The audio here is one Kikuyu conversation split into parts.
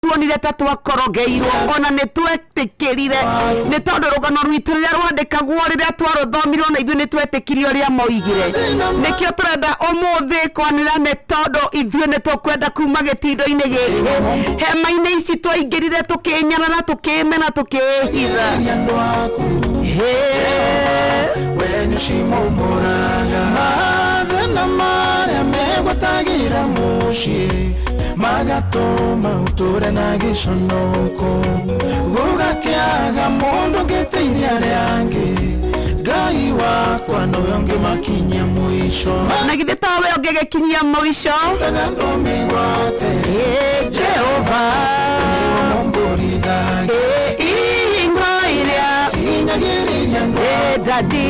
Tuonire ta twakorogeirwo, ona nĩ twetĩkĩrire, nĩ tondũ rũgano rwitũ rĩrĩa rwandĩkagwo, rĩrĩa twarũthomire, ona ithuĩ nĩ twetĩkirie ũrĩa moigire. Nĩkĩo tũrenda ũmũthĩ kwanĩra, nĩ tondũ ithuĩ nĩ tũkwenda kuma gĩtindo-inĩ gĩkĩ, hema-inĩ ici twaingĩrire tũkĩnyarara, tũkĩmena, tũkĩhitha. Andũ aku. Hey. We nĩũcimomboraga mathĩna marĩa megwatagĩra mũciĩ, magatũma ũtũre na gĩconoko, gũgakĩaga mũndũ ũngĩteithia arĩa angĩ. Ngai wakwa, nowe ũngĩmakinyia mũico. Na githĩ tawe ũngĩgĩkinyia mũico? Taga andũ mĩgwate. Ĩ Jehova. Nĩwe mũmbũrithagia. Ihingo iria tinyagĩrĩria andũ. Ĩ daddy.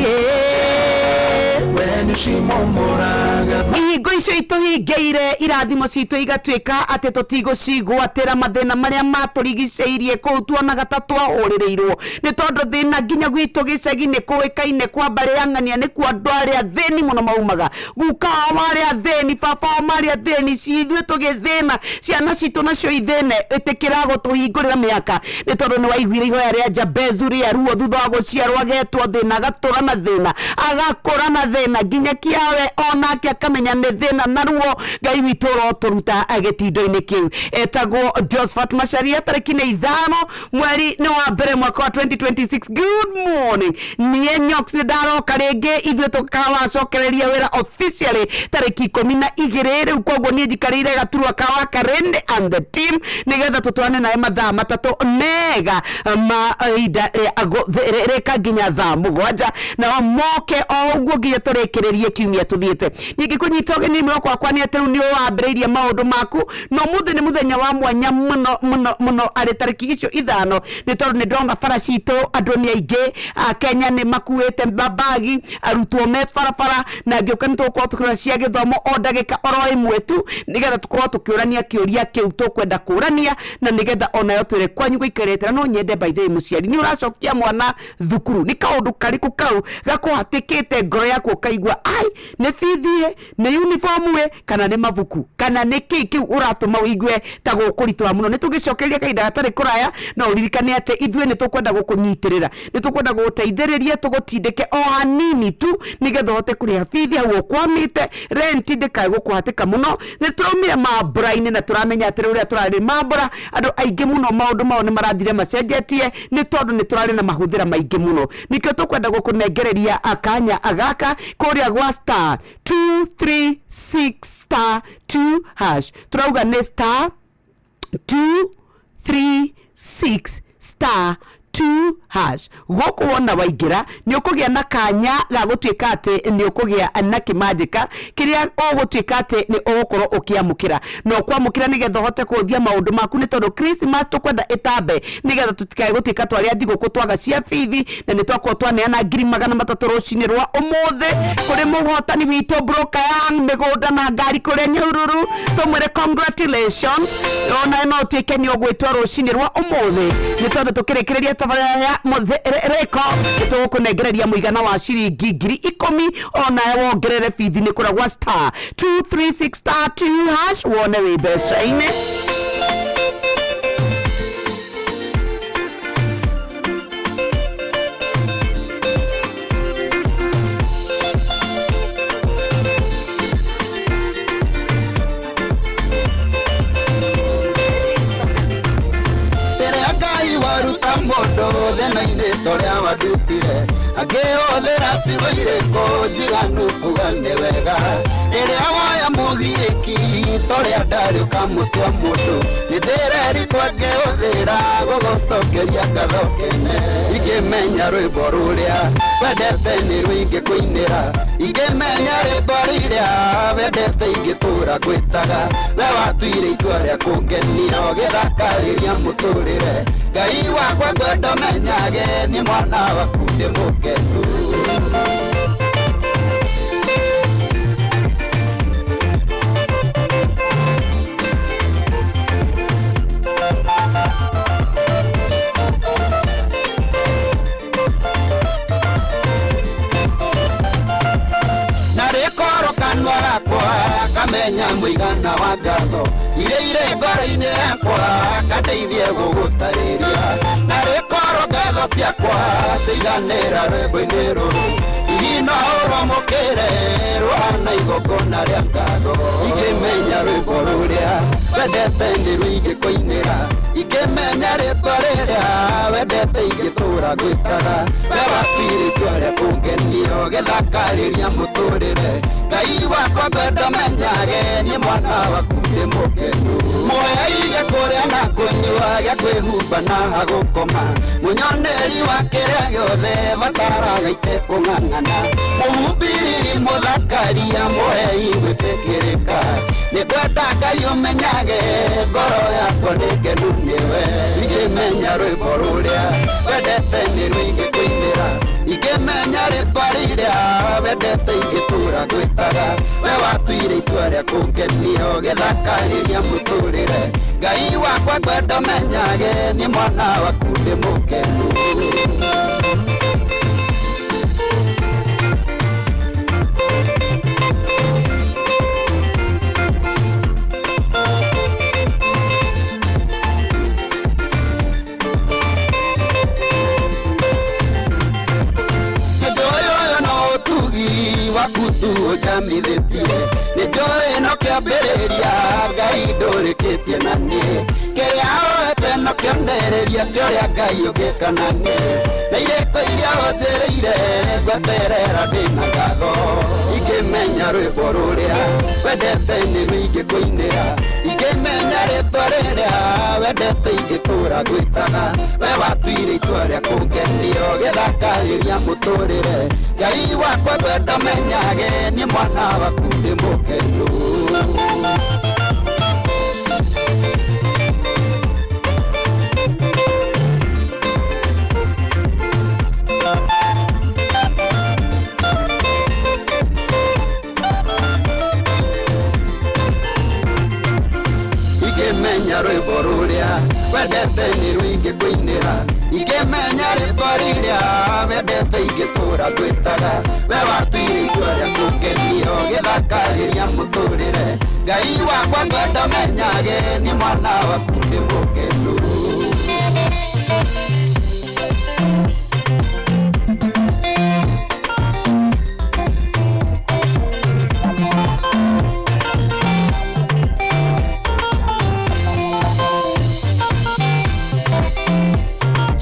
We nĩũcimomboraga. Ihingo icio itũhingĩire irathimo citũ igatuĩka atĩ tũtigũcigwatĩra. Mathĩna marĩa matũrigicĩirie kũu tuonaga ta twahũrĩrĩirwo, nĩ tondũ thĩna nginya gwitũ gĩcagi nĩ kũĩkaine kwa mbarĩ ya ng'ania, nĩkuo andũ arĩa athĩni mũno maumaga. Guka wao marĩ athĩni, baba wao marĩ athĩni, ithuĩ tũgĩthĩna, ciana citũ nacio ithĩne. Ĩtĩkĩra gũtũhingũrĩra mĩaka, nĩ tondũ nĩ waiguire ihoya rĩa Jabezu rĩa ruo thutha wa gũciarwo, agetwo thĩna, agatũra na thĩna, agakũra na thĩna, nginya kiawe onake akamenya nĩ thĩna na ruo. Ngai witũ, ũrotũruta gĩtindo-inĩ kĩu. Etagwo Josephat Macharia, tarĩki nĩ 5, mweri nĩ wa mbere, mwaka wa 2026. Good morning, niĩ Nyox nĩ ndaroka rĩngĩ. Ithuĩ tũkawacokereria wĩra officially tarĩki 12 rĩu, koguo niĩ njikarĩire gaturwa ka wa Karende and the team, nĩgetha tũtwarane nawe mathaa 3 mega ma ihinda rĩa rĩka nginya thaa 7, nao moke o ũguo nginya tũrĩkĩrĩrie kiumia tũthiĩte. Ningĩ kũnyita ũgeni mwĩhoko wakwa nĩ atĩ rĩu nĩ wambĩrĩirie maũndũ maku, na ũmũthĩ nĩ mũthenya wa mwanya mũno mũno mũno, arĩ tarĩki icio 5, nĩ tondũ nĩ ndĩrona bara citũ andũ nĩ aingĩ a Kenya nĩ makuĩte mabagi, arutwo me barabara, na ngĩũka nĩ tũgũkorwo tũkĩrora cia gĩthomo o ndagĩka oro ĩmwe tu, nĩgetha tũkorwo tũkĩũrania kĩũria kĩu tũkwenda kũrania, na nĩgetha onayo twĩre kwanyu gũikarĩte. Na no nyende, by the way, mũciari nĩ ũracokia mwana thukuru, nĩ kaũndũ karĩkũ kau gakũhatĩkĩte ngoro yaku ũkaigua ai nĩ bithi, nĩ uniform ĩ, kana nĩ mabuku, kana nĩ kĩ kĩu ũratũma ũigue ta gũkũritũha mũno? Nĩ tũgĩcokereria kahinda gatarĩ kũraya. No ũririkane atĩ ithuĩ nĩ tũkwenda gũkũnyitĩrĩra, nĩ tũkwenda gũgũteithĩrĩria, tũgũtindĩke o hanini tu, nĩgetha ũhote kũrĩha bithi hau ũkwamĩte, rent ndĩkae gũkũhatĩka mũno. Nĩ tũraumire mambũra-inĩ na tũramenya atĩ rĩrĩa tũrarĩ mambũra, andũ aingĩ mũno maũndũ mao nĩ marathire macenjetie, nĩ tondũ nĩ tũrarĩ na mahũthĩra maingĩ mũno. Nĩkĩo tũkwenda gũkũnengereria akanya agaka kũrĩa gwa star 236 star 2 hash. Tũrauga nĩ star 236 star 2 hash. Gũkũ wona waingĩra, nĩ ũkũgĩa na kanya ga gũtuĩka atĩ nĩ ũkũgĩa na kĩmanjĩka kĩrĩa ũgũtuĩka atĩ nĩ ũgũkorwo ũkĩamũkĩra, na ũkwamũkĩra nĩgetha ũhote kũhũthia maũndũ maku, nĩ tondũ Christmas tũkwenda ĩtambe, nĩgetha tũtikae gũtuĩka twarĩa thigũkũ twaga cia bithi. Na nĩ twakorwo twaneana 300,000 rũcinĩ rwa ũmũthĩ kũrĩ mũhotani witũ broker ya mĩgũnda na ngari kũrĩa Nyahururu. Tũmwĩre congratulations. Ona no ũtuĩke nĩ ũgwĩtwo rũcinĩ rwa ũmũthĩ, nĩ tondũ tũkĩrĩkĩrĩria tabarĩra ya mũthĩrĩko nĩ tũgũkũnengereria mũigana wa ciringi 10,000, onawe wongerere bithi. Nĩ kũrĩa gwa star 236 star 2 hash, wone wĩ mbeca-inĩ. Rĩrĩa Ngai waruta mũndũ thĩna-inĩ torĩa wandutire, angĩhũthĩra ciugo irĩkũ njiganu kuga nĩ wega? Rĩrĩa woya mũgiĩki torĩa ndarĩ ũkamũtua mũndũ, nĩ njĩra ĩrĩkũ angĩhũthĩra gũgũcokeria ngatho kene? Ingĩmenya rwĩmbo rũrĩa wendete nĩ rũingĩkũinĩra, ingĩmenya rĩtwa rĩrĩa wendete ingĩtũra ngwĩtaga. We watuire itua rĩa kũngenia ũgĩthakarĩria mũtũrĩre. Ngai wakwa, ngwenda menyage nĩ mwana waku, ndĩ mũkenu. Na rĩkorwo kanua gakwa kamenya mũigana wa ngatho iria irĩ ngoro. Ngoro-inĩ yakwa kandeithie gũgũtarĩria narĩ korwo ngatho ciakwa ciiganĩra rwĩmbo-inĩ rũrũ hihi no ũrwamũkĩre rũhana igongona rĩa ngatho ingĩmenya rwĩmbo rũrĩa wendete nĩruo ingĩkũinĩra ingĩmenya rĩtwa rĩrĩa wendete ingĩtũra ngwĩtaga we watuire itua rĩa kũngenio gĩthakarĩria mũtũrĩre Ngai wakwa ngwenda menyage nĩ mwana waku ndĩ mũkenu muoya gĩa kũrĩa na kũnyua gĩa kwĩhumba na hagũkoma mũnyoneri wa kĩrĩa gĩothe bataraga itekũng'ang'ana mũhumbĩrĩri mũthakaria mũhei gwĩtĩkĩrĩka nĩ ngwenda Ngai ũmenyage ngoro yakwa nĩ ngenu nĩwe ingĩmenya rwĩmbo rũrĩa wendete nĩruo ingĩkũinĩra ingĩmenya rĩtwa rĩrĩa wendete ingĩtũra ngwĩtaga we watuire itua rĩa kũngenio gĩthakarĩria mũtũrĩre Ngai wakwa ngwenda menyage nĩ mwana waku ndĩ mũkenu. Waku tu ũnjamithĩtie nĩ njũĩ no kĩambĩrĩria Ngai ndũrĩkĩtie na niĩ kĩrĩa oete no kĩonereria kĩa ũrĩa Ngai ũngĩka na niĩ na irĩko iria ũnjĩrĩire ngweterera ndĩna ngatho ingĩmenya rwĩmbo rũrĩa wendete nĩruo ingĩkũinĩra ingĩmenya rĩtwa rĩrĩa wendete ingĩtũra ngwĩtaga we watuire itua rĩa kũngenio gĩthakarĩria mũtũrĩre Ngai wakwa ngwenda menyage nĩ mwana waku ndĩ mũkenu. Ingĩmenya rwĩmbo rũrĩa wendete nĩruo ingĩkũinĩra ingĩmenya rĩtwa rĩrĩa wendete ingĩtũra ngwĩtaga we watuire itua rĩa kũngenio gĩthakarĩria mũtũrĩre Ngai wakwa ngwenda menyage nĩ mwana waku ndĩ mũkenu.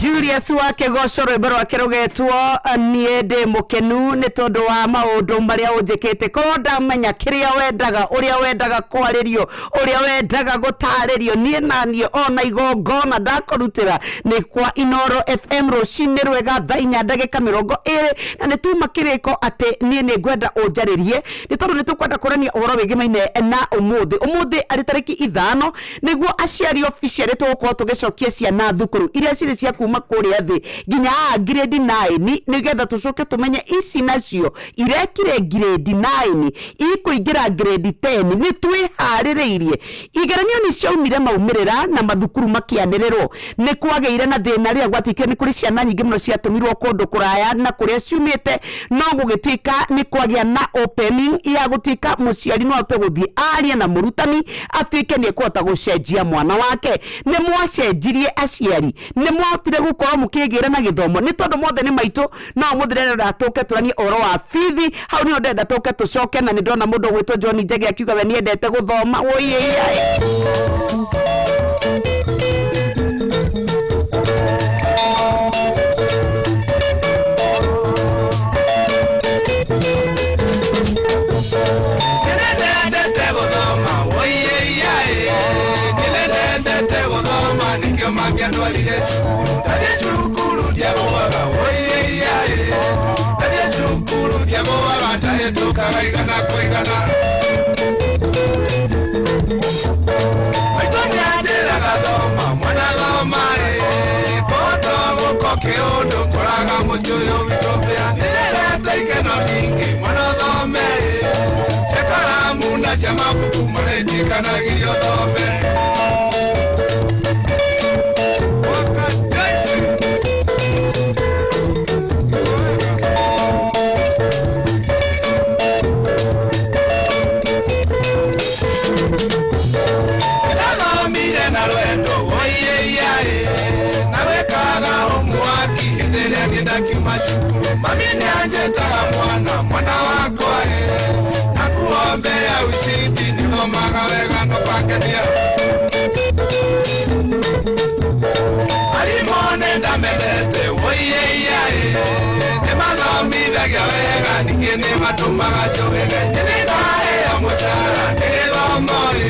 Julius wa Kĩgoco rwĩmbo rwake rũgetwo niĩ ndĩ mũkenu nĩ tondũ wa maũndũ marĩa ũnjĩkĩte korwo ndamenya kĩrĩa wendaga ũrĩa wendaga kwarĩrio ũrĩa wendaga gũtarĩrio niĩ naniĩ ona igongona ndakũrutĩra nĩ kwa Inoro FM rũcinĩ rwega thaa inya ndagĩka 20 na nĩ tuma kĩrĩko atĩ niĩ nĩ ngwenda ũnjarĩrie nĩ tondũ nĩ tũkwenda kũrania ũhoro wĩgĩmaine na ũmũthĩ ũmũthĩ arĩ tarĩki 5 nĩguo aciari officially tũgũkorwo tũgĩcokia ciana thukuru iria cirĩ cia kuma kũrĩa thĩ nginya grade 9 nĩgetha tũcoke tũmenye ici nacio irekire grade 9 ikũingĩra grade 10 nĩ twĩharĩrĩirie igeranio nĩ ciaumire maumĩrĩra na mathukuru makĩanĩrĩrwo nĩ kwagĩire na thĩna rĩrĩa gwatuĩkire nĩ kũrĩ ciana nyingĩ mũno ciatũmirwo kũndũ kũraya na kũrĩa ciumĩte no gũgĩtuĩka nĩ kwagĩa na opening ya gũtuĩka mũciari no ahote gũthiĩ arie na mũrutani atuĩke nĩ ekũhota gũcenjia mwana wake nĩ mwacenjirie aciari nĩ mwahotire gũkorwo mũkĩgĩra na gĩthomo nĩ tondũ mothe nĩ maitũ no ũmũthĩ ndĩrenda tũke tũranie ũhoro wa bithi hau nĩho ndĩrenda tũke tũcoke na nĩ ndĩrona mũndũ ũgwĩtwo John Njagi akiuga we nĩendete gũthoma wũiĩiaĩ. Ndauma cukuru mami nĩanjĩtaga mwana mwana wakwa ĩ, nakuombea ushindi, nĩthomaga wega no kwangenia. Arimũ nĩndamendete woiyeiyaĩ, nĩmathomithagia wega ningĩ nĩmatũmaga njũhĩge. Nĩndaheo mũcara nĩ gĩthomo ĩ,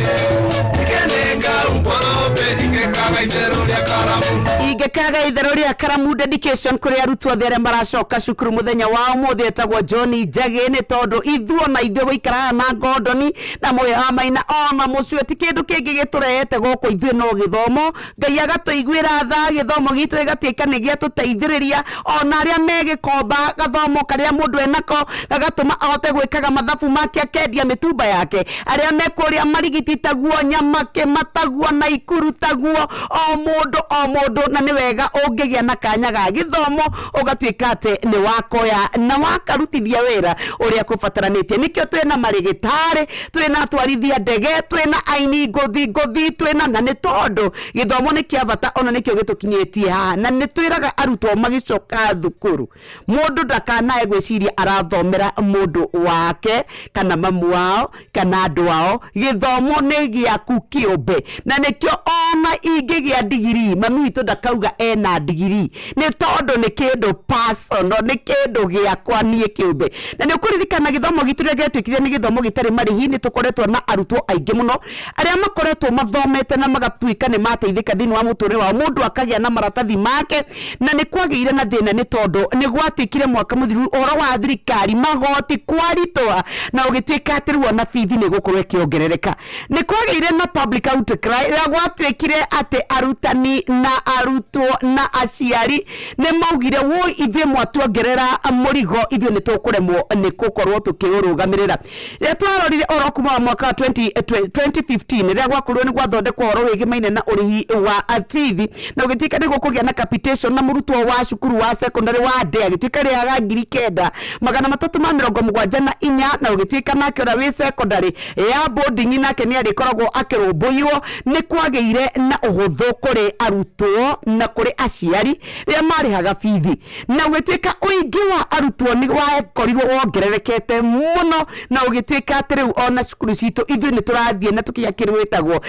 ningĩ nĩngaumbwo thũmbĩ ingĩkaga itherũ rĩa karamu. Ingĩkaga itherũ rĩa karamu. Dedication kũrĩ arutwo othe arĩa maracoka cukuru mũthenya wa ũmũthĩ, etagwo John Njagĩ, nĩ tondũ ithuo na ithuĩ gũikaraga na ngondoni na mũhĩa wa maina ona mũcio ti kĩndũ kĩngĩ gĩtũrehete gũkũ ithuĩ no gĩthomo. Ngai agatũiguĩra tha, gĩthomo gitũ gĩgatuĩka nĩ gĩatũteithĩrĩria, ona arĩa me gĩkomba gathomo karĩa mũndũ enako gagatũma ahote gwĩkaga mathabu make, akendia mĩtumba yake, arĩa me kũrĩa marigiti taguo, nyamake mataguo na ikuru taguo, o mũndũ o mũndũ. Na nĩ wega ũngĩgĩa na kanya ga gĩthomo ũgatuĩka atĩ nĩ wakoya na wakarutithia wĩra ũrĩa kũbataranĩtie. Nĩkĩo twĩna marĩgĩtarĩ, twĩna atwarithia ndege, twĩna aini ngũthi ngũthi, twĩna na nĩ tondũ gĩthomo nĩ kĩa bata, ona nĩkĩo gĩtũkinyĩtie haha. Na nĩ twĩraga arutwo magĩcoka thukuru, mũndũ ndakanae gwĩciria arathomera mũndũ wake kana mamu wao kana andũ ao. Gĩthomo nĩ gĩaku kĩũmbe, na nĩkĩo ona ingĩgĩa ndigiri, mami witũ ndakauga ena ndigiri, nĩ tondũ nĩ kĩndũ personal, nĩ kĩndũ gĩakwa niĩ kĩũmbe. Na nĩ ũkũririkana gĩthomo gitũ rĩrĩa gĩatuĩkire nĩ gĩthomo gĩtarĩ marĩhi, nĩ tũkoretwo na arutwo aingĩ mũno arĩa makoretwo mathomete na magatuĩka nĩ mateithĩka thĩinĩ wa mũtũrĩre wao, mũndũ akagĩa na maratathi make. Na nĩ kwagĩire na thĩna, nĩ tondũ nĩ gwatuĩkire mwaka mũthiru ũhoro wa thirikari magoti kwaritũha, na ũgĩtuĩka atĩ rĩu ona bithi nĩ gũkorwo ĩkĩongerereka. Nĩ kwagĩire na public outcry rĩrĩa gwatuĩkire atĩ arutani na arutwo na aciari nĩ maugire, woi, ithuĩ mwatuongerera mũrigo, ithuĩ nĩ tũkũremwo nĩ gũkorwo tũkĩũrũgamĩrĩra. Rĩrĩa twarorire ũhoro kuma wa mwaka wa 2015, rĩrĩa gwakorirwo nĩ gwathondekwo ũhoro wĩgĩmaine na ũrĩhi wa bithi, na ũgĩtuĩka nĩ gũkũgĩa na capitation, na mũrutwo wa cukuru wa secondary wa ndĩ agĩtuĩka rĩhaga 9374, na ũgĩtuĩka nake ũrĩa wĩ secondary ya boarding nake nĩ arĩkoragwo akĩrũmbũiyo. Nĩ kwagĩire na ũhũthũ kũrĩ arutwo na kũrĩ aciari rĩrĩa marĩhaga bithi, na ũgĩtuĩka ũingĩ wa arutwo nĩ wakorirwo wongererekete mũno, na ũgĩtuĩka atĩ rĩu ona cukuru citũ ithuĩ nĩ tũrathiĩ na tũkĩgĩa kĩndũ gĩtagwo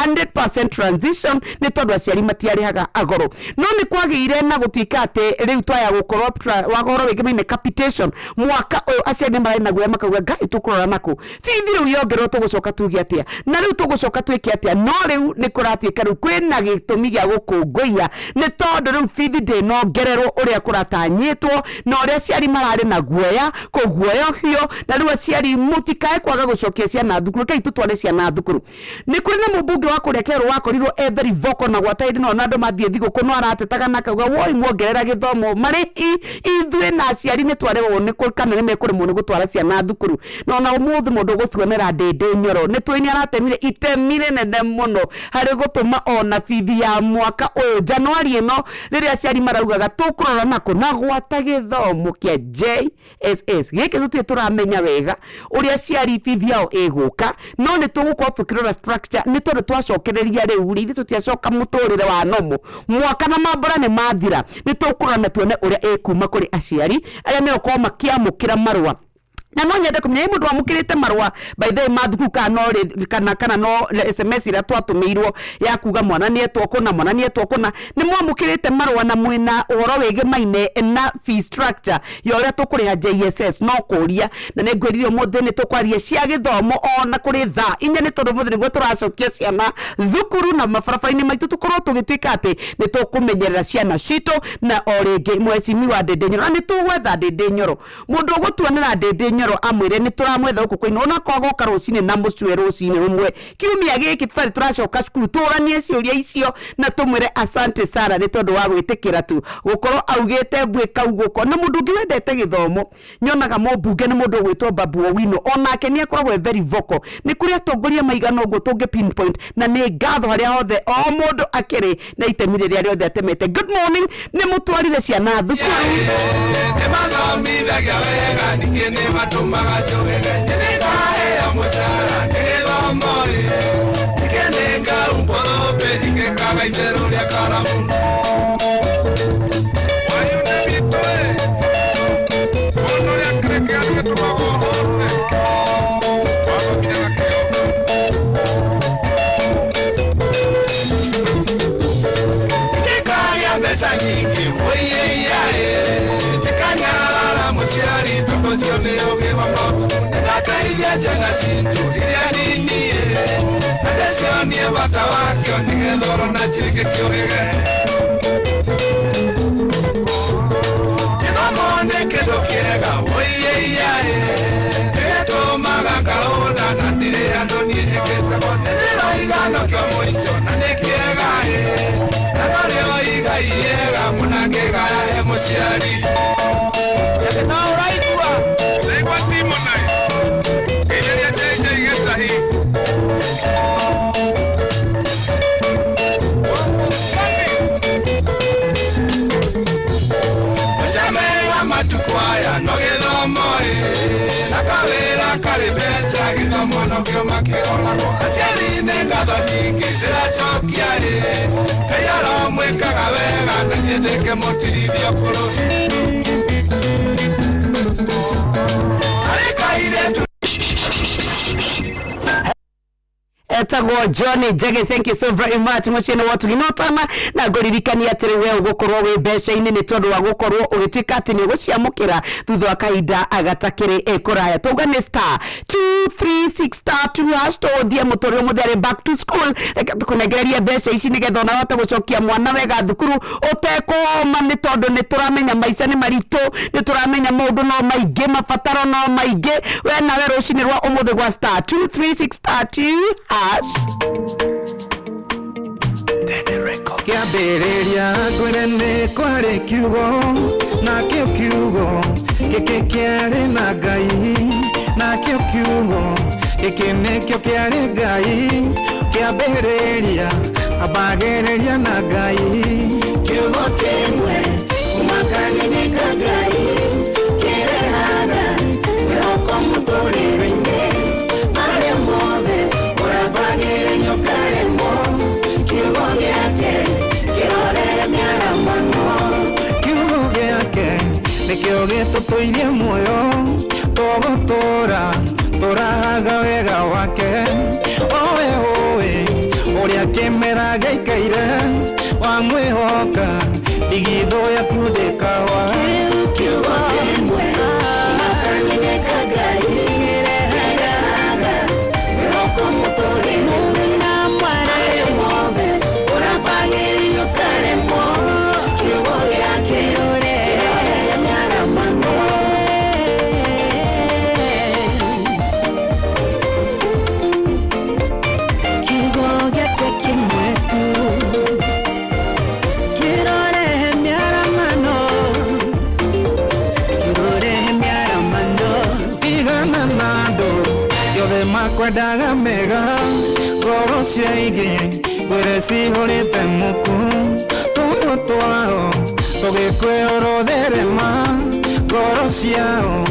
100% transition, nĩ tondũ aciari matiarĩhaga agoro. No nĩ kwagĩire na gũtuĩka atĩ rĩu twaya gũkorwo wahoro wĩgĩmaine capitation mwaka ũyũ, aciari nĩ mararĩ na guoya, makauga, ngai, tũkũrora nakũ bithi rĩu yongererwo, tũgũcoka tuge atĩa, na rĩu tũgũcoka twĩke atĩa? No rĩu nĩ kũratuĩka rĩu kwĩna gĩtũmi gĩa gũkũngũiya, nĩ tondũ rĩu bithi ndĩnongererwo ũrĩa kũratanyĩtwo na ũrĩa aciari mararĩ na guoya kũguoyohio. Na rĩu aciari mũtikae kwaga gũcokia ciana thukuru, rekei tũtware ciana thukuru. Nĩ kũrĩ na mũmbunge wa kũrĩa Kerũ wakorirwo e very vocal, na gwata hĩndĩ no na andũ mathiĩ thigũkũ no aratetaga na akauga, woi, muongerera gĩthomo marĩhi, ithuĩ na aciari nĩ twaremwo nĩ kana nĩ mekũremwo nĩ gũtwara ciana thukuru. Na ona ũmũthĩ mũndũ ũgũtuonera Ndĩndĩ Nyoro nĩ tũĩ nĩ aratemire itemi rĩnene mũno harĩ gũtũma ona bithi ya mwaka ũyũ Januari ĩno, rĩrĩa aciari maraugaga tũkũrora nakũ, na gwata gĩthomo kĩa JSS gĩkĩ tũtirĩ tũramenya wega ũrĩa aciari bithi yao ĩgũka, no nĩ tũgũkorwo tũkĩrora structure, nĩ tondũ twacokereria rĩu rĩ, ithuĩ tũtiacoka mũtũrĩre wa nomo mwaka na mambũra nĩ mathira. Nĩ tũkũrora na tuone ũrĩa ĩkuma kũrĩ aciari arĩa megũkorwo makĩamũkĩra marũa. Na no nyende kũmenya ĩ mũndũ wamũkĩrĩte marũa, by the way, ma thukuru, kana no kana no SMS ĩrĩa twatũmĩirwo ya kuga mwana nĩ etwo kũna, mwana nĩ etwo kũna. Nĩ mwamũkĩrĩte marũa na mwĩna ũhoro wĩgĩmaine na fee structure ya ũrĩa tũkũrĩha JSS? No kũria, na nĩ ngwĩrire ũmũthĩ nĩ tũkwaria cia gĩthomo ona kũrĩ thaa 4, nĩ tondũ ũmũthĩ nĩguo tũracokia ciana thukuru, na mabarabara-inĩ maitũ tũkorwo tũgĩtuĩka atĩ nĩ tũkũmenyerera ciana citũ. Na o rĩngĩ mwecimi wa Ndĩndĩ Nyoro, na nĩ tũgwetha Ndĩndĩ Nyoro, mũndũ ũgũtuonera Ndĩndĩ Nyoro amwĩre nĩ tũramwetha gũkũ kwĩna, ona agoka rũcinĩ na mũcue rũcinĩ rũmwe kiumia gĩkĩ tũtarĩ tũracoka cukuru, tũranie ciũria icio na tũmwĩre asante sana, nĩ tondũ wa gwĩtĩkĩra tu gũkorwo augĩte mbuĩ kaugũko. Na mũndũ ũngĩ wendete gĩthomo nyonaga mũmbunge nĩ mũndũ ũgwĩtwo Babu Owino, onake nĩ akoragwo e very vocal. Nĩ kũrĩ atongoria maigana ũguo tũngĩ pinpoint, na nĩ ngatho harĩa hothe o mũndũ akĩrĩ na itemi rĩrĩa rĩothe atemete. Good morning, nĩ mũtwarire ciana thukuru? Nĩmathomithagia wega, ningĩ nĩmatũmaga njũhĩge. Nĩndaheo mũcara nĩ gĩthomo ĩ, ningĩ nĩngaumbwo thũmbĩ ingĩkaga itherũ rĩa karamu. Wayune bitũ ĩ. Ciana citũ iria nini na ndĩcionie bata wakĩo nĩgetha orona cingĩkĩũhĩge. Gĩthomo nĩ kĩndũ kĩega wũiyĩiyaĩ nĩgĩtũmaga ngahũna na ndirĩ andũ niĩ gĩcego nĩndĩroiga nokĩo mũico na nĩ kĩega ĩ na norĩo igai rĩega mũno ngĩgaya he mũciari. No ũraigua ndaigua timo naĩ geithĩria JJ Gĩcahi. Maica mega matukũ aya no gĩthomo ĩ na kawĩra karĩ mbeca gĩthomo nokĩo makĩroragwo aciari nĩ ngatho nyingĩ ndĩracokia ĩ Ngai aromwĩkaga wega na niĩ ndĩkĩmũtirithia kũrũ harĩ kairĩtu. Etagwo Johnny Njagi, thank you so very much. Muciĩ-inĩ wa Ũtugi no tana na ngũririkania atĩrĩ we ũgũkorwo wĩ mbeca-inĩ nĩ tondũ wa gũkorwo ũgĩtuĩka atĩ nĩ ũgũciamũkĩra thutha wa kahinda gatakĩrĩ kũraya. Tauga nĩ star 236 star 2 hash. Tũgũthiĩ mũtũrĩre ũmũthĩ arĩ back to school. Reke tũkũnengererie mbeca ici nĩgetha ona ũhote gũcokia mwana wega thukuru ũtekũma, nĩ tondũ nĩ tũramenya maica nĩ maritũ, nĩ tũramenya maũndũ no maingĩ, mabataro no maingĩ. We nawe rũcinĩ rwa ũmũthĩ gwa star 236 star 2 hash. Kĩambĩrĩria ngwĩre nĩ kwarĩ kiugo, nakĩo kiugo gĩkĩ kĩarĩ na Ngai, nakĩo kiugo gĩkĩ nĩkĩo kĩarĩ Ngai. Kĩambĩrĩria ambagĩrĩria na Ngai. Kiugo kĩmwe kuma kanua ka Ngai kĩrehaga mĩhoko mũtũrĩre-inĩ marĩa mothe ũrambagĩrĩria ũkaremwo. Kiugo gĩake kĩrorehe mĩaramano. Kiugo gĩake nĩkĩo gĩtũtũirie muoyo, tũgũtũra tũrahaga wega wake. Owe ũĩ ũrĩa kĩmera gĩikaire, wamwĩhoka ndigithũ yaku ndĩkawa. Kiugo kĩmwe kuma kanua ka Ngai kĩrehaga mĩhoko mũtũrĩre-inĩ marĩa mothe ũrambagĩrĩria ũkaremwo. Kiugo gĩake kĩrorehe mĩaramano. Kiugo gĩake kĩmwe tu kĩrorehe mĩaramano, kĩrorehe mĩaramano. Tigana na andũ yothe makwendaga mega, ngoro cia ingĩ ngwĩre cihũrĩte muku, tũnua twao tũgĩkwĩrwo therema, ngoro ciao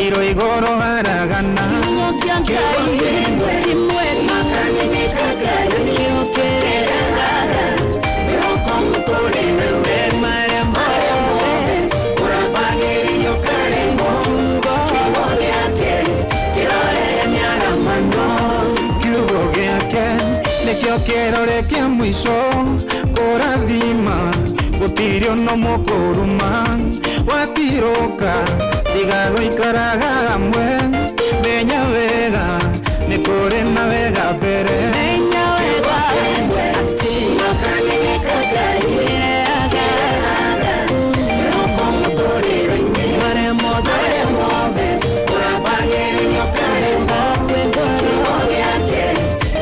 iro igũrũ haragana. Kiugo kĩa Ngai kĩmwe tu kanua ka Ngai kĩo kĩrehaga mĩhoko mũtũrĩre-inĩ marĩa marĩa mothe ũrambagĩrĩria ũkaremwo. Kiugo gĩake kĩrorehe mĩaramano. Kiugo gĩake nĩkĩo kĩrore kĩa mũico kũrathima, gũtirĩ ono mũkũruma watirũka, tiga gũikaraga hamwe, menya wega nĩ kũrĩ na wega mbere. Menya wega atĩ kanua ka Ngai kĩrehaga kĩrehaga mĩhoko mũtũrĩre-inĩ marĩa mothe marĩa mothe ũrambagĩrĩria ũkaremwo. Kwĩ ngoro Kiugo gĩake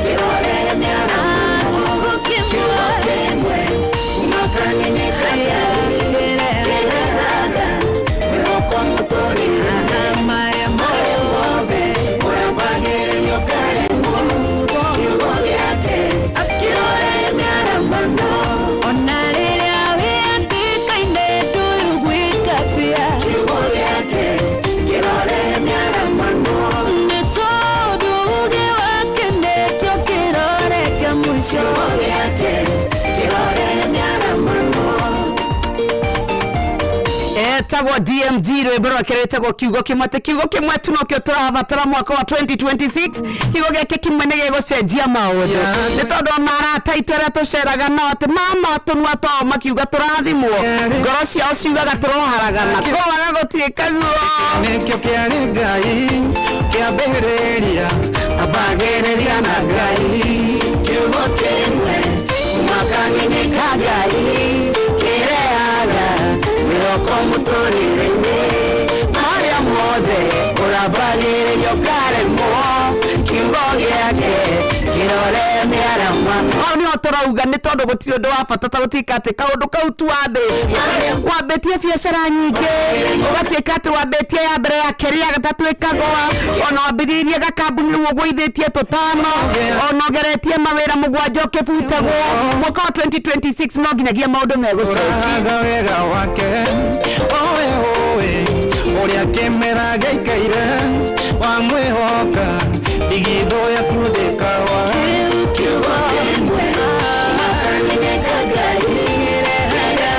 kĩrorehe mĩaramano. Kiugo Kiugo kĩmwe kĩmwe kuma kanua ka Ngai kĩrehaga mĩhoko mũtũrĩre-inĩ marĩa marĩa mothe ũrambagĩrĩria ũkaremwo. Kiugo gĩake kĩrorehe Etagwo DMG, rwĩmbo rwake rwĩtagwo Kiugo Kĩmwe. Atĩ kiugo kĩmwe tu nokĩo tũrabatara mwaka wa 2026. Kiugo gĩake kĩmwe nĩ gĩgũcenjia maũndũ, nĩ tondũ ona arata aitũ arĩa tũceraga nao atĩ mama tũnua twao makiuga tũrathimwo, ngoro ciao ciugaga tũroharagana, kũwaga gũtuĩka guo. Nĩkĩo kĩarĩ Ngai kĩambĩrĩria, ambagĩrĩria na Ngai. Kiugo kĩmwe kuma kanua ka Ngai kĩrehaga mĩhoko mũtũrĩre-inĩ, marĩa mothe ũrambagĩrĩria ũkaremwo, kiugo gĩake kĩrore mĩaramano. Hau nĩho tũrauga, nĩ tondũ gũtirĩ ũndũ wa bata ta gũtuĩka atĩ kaũndũ kau tu wambĩtie, wambĩtie biacara nyingĩ, ũgatuĩka atĩ wambĩtie ya mbere, ya kerĩ, ya gatatũ ĩkagũa, ona wambĩrĩirie gakambuni rĩu ũgũithĩtie tũtano, ona ũgeretie mawĩra 7 ũkĩbutagwo. Mwaka wa 2026 no nginyagia maũndũ megũcenjia. Ũraga wega wake owe ũĩ ũrĩa kĩmera gĩikaire, wamwĩhoka ndigithũ yaku ndĩkawa. Kiugo kĩmwe kuma kanua ka Ngai kĩrehaga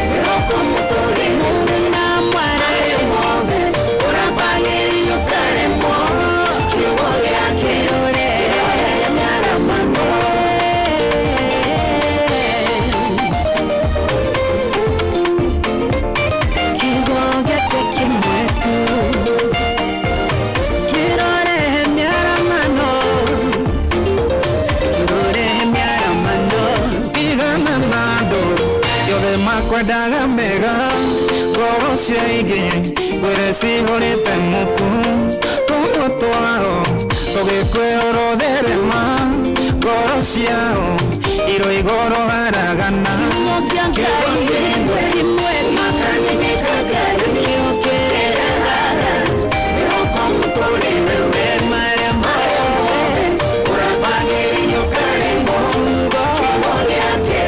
mĩhoko mũtũrĩre-inĩ, marĩa mothe ũrambagĩrĩria ũkaremwo, kiugo gĩake kĩrorehe mĩaramano. Kiugo gĩake kĩmwe tu kĩrorehe mĩaramano, kĩrorehe mĩaramano. Tigana na andũ yothe makwendaga mega, ngoro cia ingĩ ngwĩre cihũrĩte muku, tũnua twao tũgĩkwĩhũrwo therema, ngoro ciao iro igũrũ haragana. Kiugo kĩa Ngai kĩmwe kuma kanua ka Ngai nĩkĩo kĩrehaga mĩhoko mũtũrĩre-inĩ, marĩa marĩa mothe ũrambagĩrĩria ũkaremwo, kiugo gĩake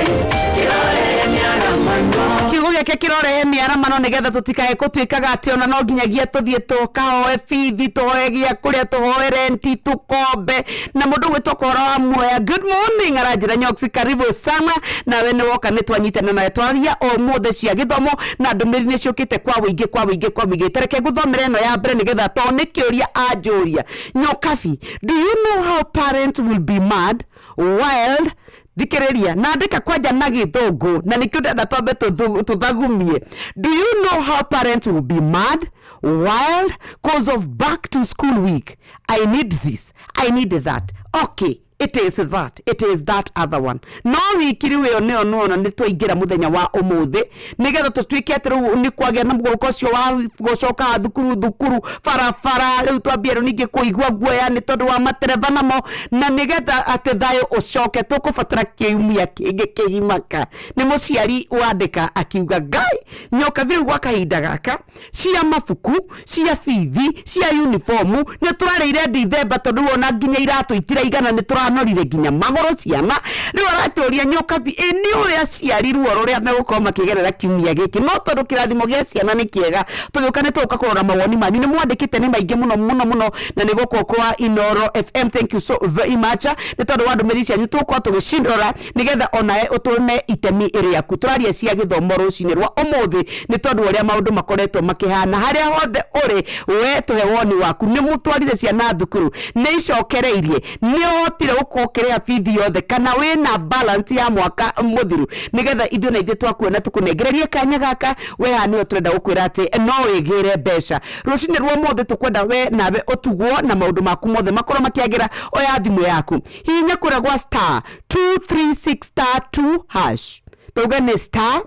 kĩrorehe mĩaramano. Kiugo gĩake kĩrorehe mĩaramano, nĩgetha tũtikae gũtuĩkaga atĩ ona no nginyagia tũthiĩ tũkahoe bithi, tũhoe gĩa kũrĩa, tũhoe renti, tũkombe. Na mũndũ gwĩtwo Kora wa Muoya, good morning, aranjĩra Nyoksi, karibu sana nawe nĩ woka, nĩ twanyitana nawe twaria ũmũthĩ cia gĩthomo, na ndũmĩrĩri nĩ ciũkĩte kwa wĩingĩ, kwa wĩingĩ, kwa wĩingĩ. Tareke ngũthomere ĩno ya mbere, nĩgetha tondũ nĩ kĩũria anjũria. Nyokabi, do you know how parents will be mad, wild? Thikĩrĩria, nandĩka kwanja na gĩthũngũ, na nĩkĩo ndenda twambe tũthagumie. Do you know how parents will be mad, wild, cause of back to school week? I need this, I need that, okay, it is that, it is that other one. No wiki rĩu ĩyo nĩyo nĩwona nĩ twaingĩra mũthenya wa ũmũthĩ, nĩgetha tũtuĩke atĩ rĩu nĩ kwagĩa na mũgũrũko ũcio wa gũcoka thukuru, thukuru barabara, rĩu twambie rĩu ningĩ kũigua guoya nĩ tondũ wa matereba namo, na nĩgetha atĩ thayũ ũcoke tũkũbatara kiumia kĩngĩ kĩgimaka. Nĩ mũciari wandĩka akiuga, Ngai nyoka rĩu gwa kahinda gaka cia mabuku, cia bithi, cia uniformu, nĩ tũrarĩire Ndithemba, tondũ wona nginya iratũ itiraigana, nĩ tũranorire nginya magũrũ ciana. Rĩu aratũria Nyokabi, ĩ nĩ ũrĩa aciari ruo rũrĩa megũkorwo makĩgerera kiumia gĩkĩ. No tondũ kĩrathimo gĩa ciana nĩ kĩega, tũgĩũka nĩ tũgũka kũrora mawoni manyu. Nĩ mwandĩkĩte nĩ maingĩ mũno mũno mũno, na nĩ gũkũ kwa Inoro FM, thank you so very much nĩ tondũ wa ndũmĩrĩri cianyu. Tũgũkorwo tũgĩcirora nĩgetha onawe ũtũme itemi rĩaku. Tũraria cia gĩthomo rũcinĩ rwa ũmũthĩ, nĩ tondũ wa ũrĩa maũndũ makoretwo makĩhana. Harĩa hothe ũrĩ, we tũhe woni waku. Nĩ mũtwarire ciana thukuru? Nĩ icokereirie? Nĩ ũhotire gũkorwo ũkĩrĩha bithi yothe, kana wĩna balance ya mwaka mũthiru? Nĩgetha ithuĩ na ithuĩ twakuona tũkũnengererie kanya gaka. We haha nĩho tũrenda gũkwĩra atĩ no wĩgĩre mbeca rũcinĩ rwa ũmũthĩ. Tũkwenda we nawe ũtugwo na maũndũ maku mothe makorwo makĩagĩra. Oya thimũ yaku, hihinya kũrĩa gwa star 236 star 2 hash, tuge nĩ star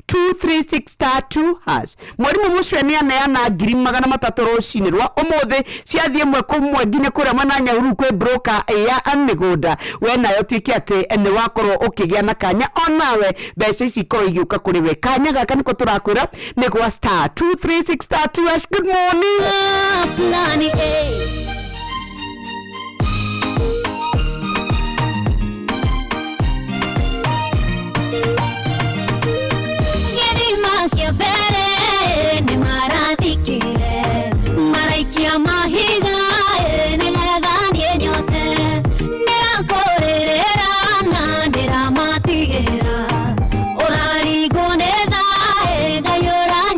236 star 2 hash. Mwarimũ mũcio nĩ aneana 300,000 rũcinĩ rwa ũmũthĩ, ciathiĩ ĩmwe kũmwe nginya kũrĩa mwena Nyahururu kwĩ broker ya mĩgũnda. We nayo tuĩke atĩ nĩ wakorwo ũkĩgĩa na kanya onawe mbeca ici ikorwo igĩũka kũrĩ we. Kanya gaka nĩko tũrakwĩra nĩ gwa star 236 star 2 hash. Good morning. Plan A. Gĩthima kĩa mbere nĩ marathikire, maraikia mahiga nĩgetha niĩ nyote. Ndĩrakũrĩrĩra na ndĩramatigĩra, ũrarigwo nĩ thaa Ngai ũranyendete.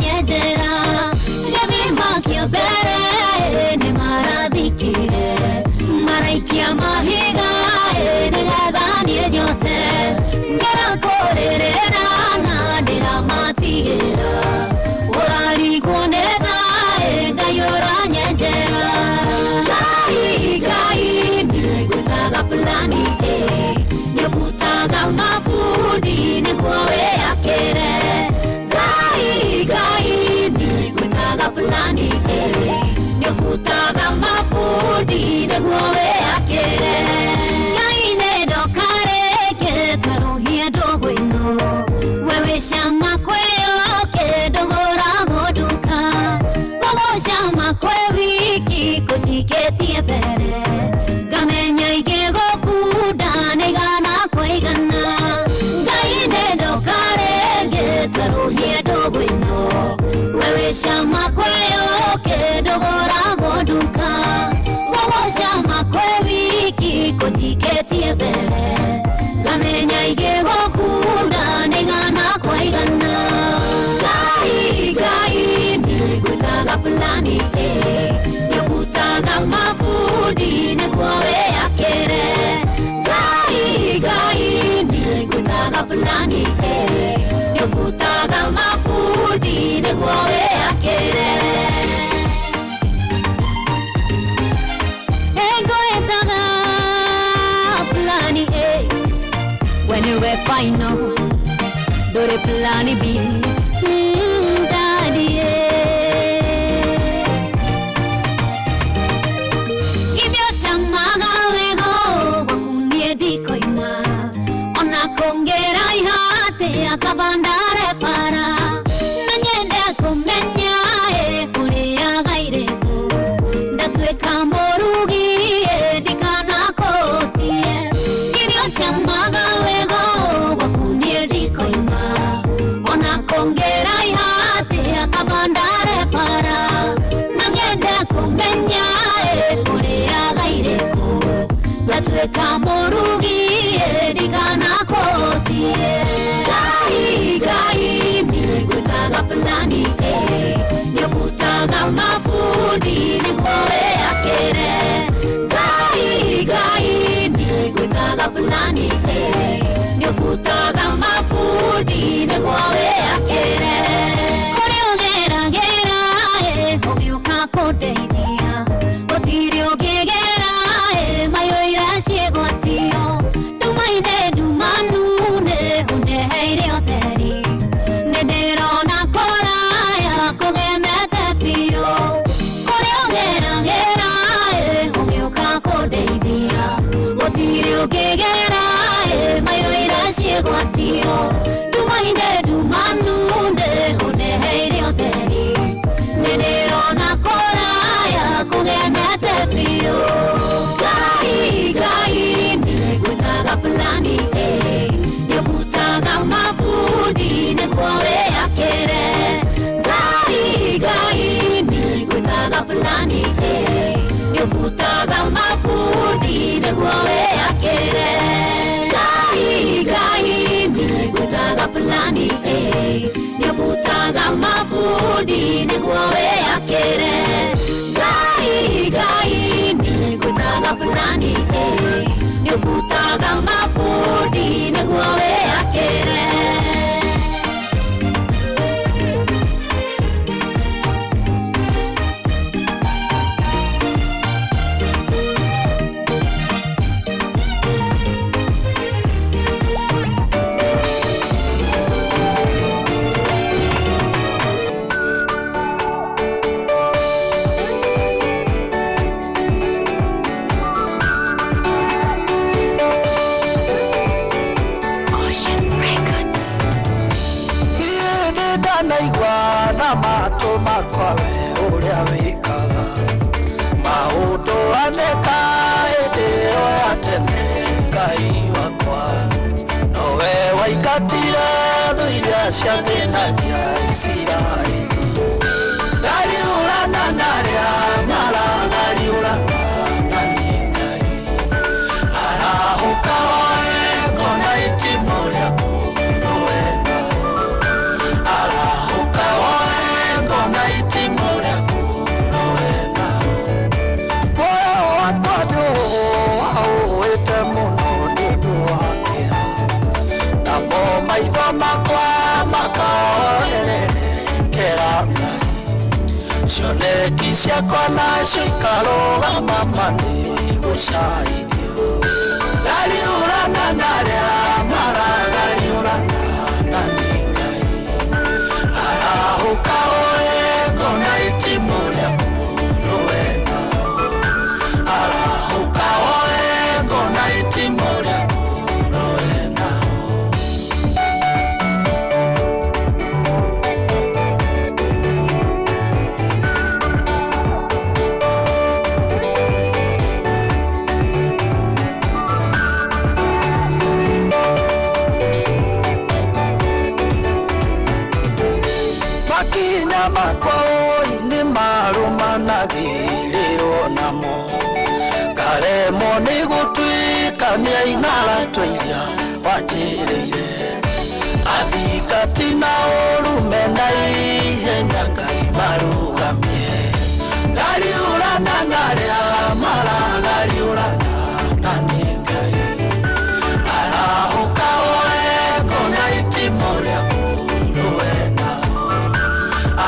Gwĩcama kwĩyũkĩ ndũgũragwo nduka gũgũcama kwĩ wiki kũnjikĩtie mbere ngamenya ingĩgũkunda nĩ igana kwa igana. Ngai Ngai nĩngwĩtaga plani A nĩũbutaga mabundi nĩguo wĩyakĩre. Ngai Ngai nĩngwĩtaga plani A nĩũbutaga mabundi nĩguo wĩyakĩre. Ngwĩtaga plani A we nĩwe final ndũrĩ plani B. Daddy, eh. Githĩ ũcamaga wega gwaku niĩ ndikoima ona kũngĩraiha atĩa kaba ndare bara na nyende kũmenya ĩ ũrĩaga irĩkũ ndatuĩka mũrugi ĩ ndikanakũtie. Githĩ ũcamaga wega gwaku niĩ ndikoima ona kũngĩraiha atĩa kaba ndare bara na nyende kũmenya ĩ ũrĩaga irĩkũ ndatuĩka mũrugi ĩ ndikanakũtie. Ngai Ngai nĩngwĩtaga plani A nĩũbutaga mabundi nĩguo wĩyakĩre. Ngai Ngai nĩngwĩtaga plani A nĩũbutaga mabundi nĩguo wĩyakĩre. Kũrĩa ũgeragĩra ĩ ũgĩũka kũndeithia gũtirĩ ũngĩgera ĩ mayũira ciĩgwatio ndumaine ndumanu nĩ ũndeheire ũtheri nĩ ndĩrona kũraya kũgemete biũ. Kũrĩa ũgeragĩra ĩ ũgĩũka kũndeithia gũtirĩ ũngĩgera ĩ mayũira ciĩgwatio ndumaine ndumanu nĩ ũndeheire ũtheri nĩ ndĩrona kũraya kũgemete biũ. Ngai Ngai nĩngwĩtaga plani A nĩũbutaga mabundi nĩguo wĩyakĩre. Ngai Ngai nĩngwĩtaga plani A nĩũbutaga mabundi nĩguo wĩyakĩre. Ngai Ngai nĩngwĩtaga plani A nĩũbutaga mabundi nĩguo wĩyakĩre. Ngai Ngai nĩngwĩtaga plani A nĩũbutaga mabundi nĩguo wĩyakĩre. Niĩ nĩndanaigua na matũ makwa we ũrĩa wĩkaga maũndũ aneka hĩndĩ ĩyo ya tene Ngai wakwa nowe waingatire thũ iria ciathĩnagia Isiraeli ngariũrana na arĩa maragariũrana na niĩ Ngai arahũka woe ngona itimũ rĩaku rũe nao arahũka woe ngona itimũ rĩaku rũe nao muoyo wakwa nĩũwaũĩte mũno nĩ ũndũ wa kĩeha namo maitho makwa makaoererekera Ngai cioneki ciakwa nacio ikarũgama ma nĩ gũcaithio ngariũrana na arĩa maragariũrana na niĩ Ngai arahũka woe ngona itimũ rĩaku rũe nao arahũka woe ngona itimũ rĩaku rũe nao. Makinya makwa oi nĩ marũmanagĩrĩrwo namo ngaremwo nĩ gũtuĩka nĩ aing'aratwo iria wanjĩrĩire athingati na ũrume na ihenya Ngai marũgamie ngariũrana na arĩa maragariũrana na niĩ Ngai arahũka woe ngona itimũ rĩaku rũe nao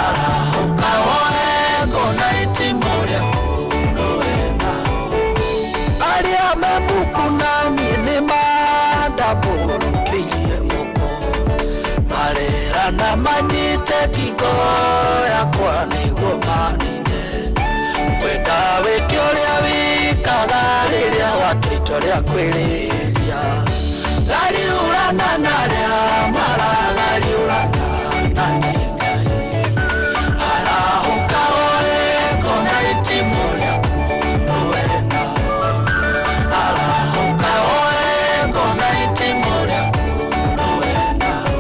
arahũka woe ngona itimũ rĩaku rũe nao arĩa me muku na niĩ nĩ mandambũrũkĩirie moko marerana manyite ngingo yakwa nĩguo manine kwenda wĩke ũrĩa wĩkaga rĩrĩa watua itua rĩa kwĩrĩria gariũrana na arĩa maragariũrana na niĩ Ngai arahũka woe ngona itimũ rĩaku rũe nao arahũka woe ngona itimũ rĩaku rũe nao.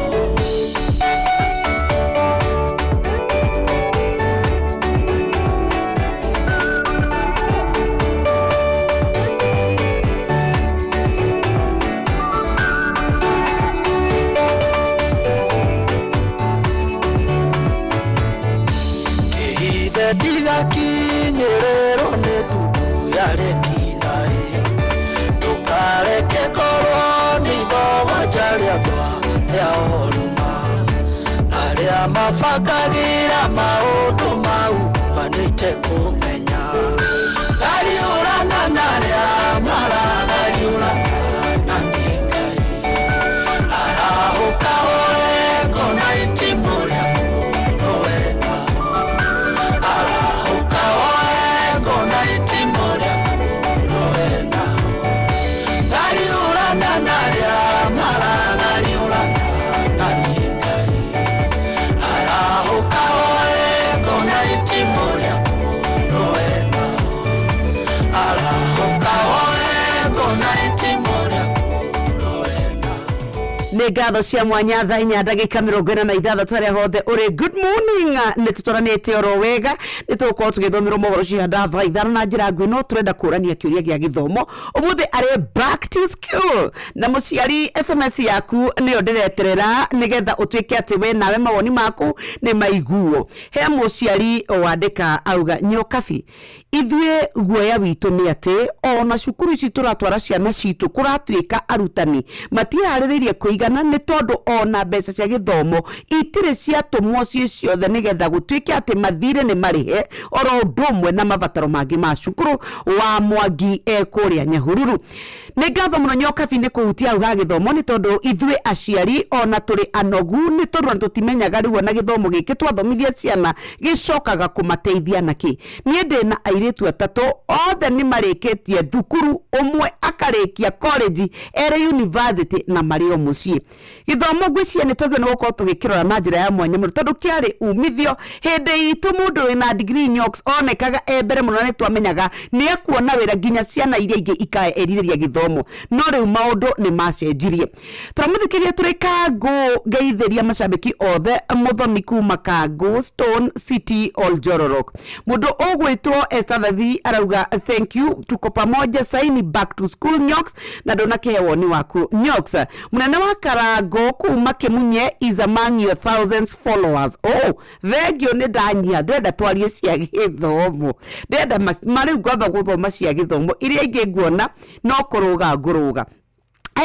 Kĩhithe ndigakinyĩrĩrwo nĩ ndundu ya rĩkinaĩ ndũkareke ngorwo nĩ ithogoja rĩa andũ arĩa oruma arĩa mabangagĩra maũndũ mau manĩte kũmenya gariũrana na arĩa maragariũrana na niĩ Ngai arahũka woe ngona itimũ rĩaku rũe nao arahũka woe ngona itimũ rĩaku rũe nao gariũrana na arĩa maragariũrana na niĩ Ngai arahũka woe ngona itimũ rĩaku rũe nao arahũka woe ngona itimũ rĩaku rũe nao. Nä ngatho cia mwanya thaa inya ndagä 46 arä a hothe å rä good morning nä tå twaranä te oro wega nä tå gå korwo tå gä thomerwo mohoro cihanda thaa 5 na njä ra nguä no tå renda kå rania kä å ria gä a gä thomo å må thä arä back to school na må ciari sms yaku nä yo ndä reterera nä getha å tuä ke atä we nawe mawoni maku nä maiguo he må ciari wandä ka auga nyokabi ithuĩ guoya witũ nĩ atĩ ona cukuru ici tũratwara ciana citũ kũratuĩka arutani matiharĩrĩirie kũigana nĩ tondũ ona mbeca cia gĩthomo itirĩ ciatũmwo ciĩ ciothe nĩgetha gũtuĩke atĩ mathirĩ nĩ marĩhe oro ũndũ ũmwe na mabataro mangĩ ma cukuru wa Mwangi e kũrĩa Nyahururu. Nĩ ngatho mũno nyokabi nĩ kũhutia hau ha gĩthomo nĩ tondũ ithuĩ aciari ona tũrĩ anogu nĩ tondũ ona tũtimenyaga rĩu ona gĩthomo gĩkĩ twathomithia ciana gĩcokaga kũmateithia nakĩ. Niĩ ndĩ na airĩtu atatũ othe nĩ marĩkĩtie thukuru, ũmwe akarĩkia college erĩ university na marĩ o mũciĩ. Gĩthomo ngwĩciria nĩ twagĩrĩirwo nĩ gũkorwo tũgĩkĩrora na njĩra ya mwanya mũno tondũ kĩarĩ umithio hĩndĩ itũ mũndũ wĩna degree nyox onekaga e mbere mũno na nĩ twamenyaga nĩ ekuona wĩra nginya ciana iria ingĩ ikaerirĩria gĩthomo no rĩu maũndũ nĩ macenjirie. Tũramũthikĩria tũrĩ Kangũ ngeithĩria macambĩki othe mũthomi kuma Kangũ Stone City Oljororok. Mũndũ ũgwĩtwo Esther Thathi arauga thank you tuko pamoja saini back to school nyox na ndũnakĩhe woni waku nyox. Mũnene wa Karango kuma Kĩmunye is among your thousands followers. Oh, thengio nĩ ndanyia ndĩrenda twarie cia gĩthomo ndĩrenda marĩu ngwamba gũthoma cia gĩthomo iria ingĩ nguona no kũrũga ngũrũga.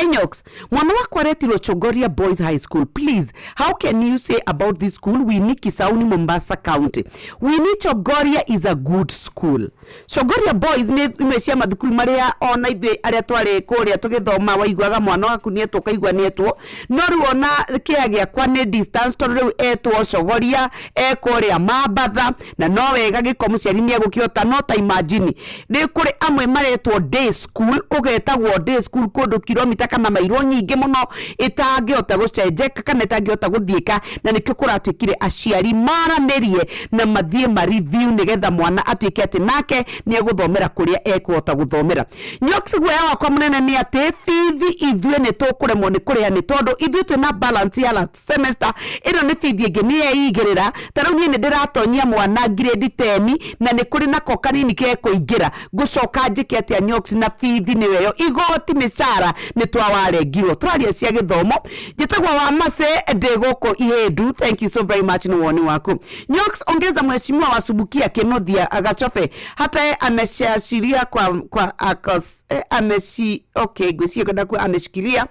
Enyox, mwana wakwa aretirwo Chogoria Boys High School. Please, how can you say about this school? Winnie Kisauni, Mombasa County. Winnie Chogoria is a good school. Chogoria Boys nĩ imwe cia mathukuru marĩa ona ithuĩ arĩa twarĩ kũrĩa tũgĩthoma waiguaga mwana waku nĩetwo ũkaigua nĩetwo no rĩu ona kĩea gĩakwa nĩ distance tondũ rĩu etwo Chogoria e kũrĩa Mambatha na no wega gĩko mũciari nĩ egũkĩhota no ta imagine nĩ kũrĩ amwe maretwo day school ũgetagwo day school kũndũ kilomita maita kana mairwo nyingĩ mũno ĩtangĩhota gũcenjeka kana ĩtangĩhota gũthiĩka, na nĩkĩo kũratuĩkire aciari maranĩrie na mathiĩ ma review nĩgetha mwana atuĩke atĩ nake nĩ egũthomera kũrĩa ekũhota gũthomera. Nyox, guoya wakwa mũnene nĩ atĩ bithi ithuĩ nĩ tũkũremwo nĩ kũrĩha, nĩ tondũ ithuĩ twĩna balance ya last semester ĩno, nĩ bithi ĩngĩ nĩ yeigĩrĩra. Ta rĩu niĩ nĩ ndĩratonyia mwana grade 10 na nĩ kũrĩ nako kanini gekũingĩra, ngũcoka njĩke atĩa, Nyox? Na bithi nĩyo ĩyo, igoti, mĩcara nĩ twawarengirwo. Tũraria cia gĩthomo. Njĩtagwo wa Mase, ndĩ gũkũ Ihĩndu. Thank you so very much nĩ woni waku, Nyox. Ongeza mheshimiwa wa Subukia Kenothia Gachobe, hata yeye ameshaashiria kwa akos, ameshi, okay, ngwĩciria kwenda ku ameshikilia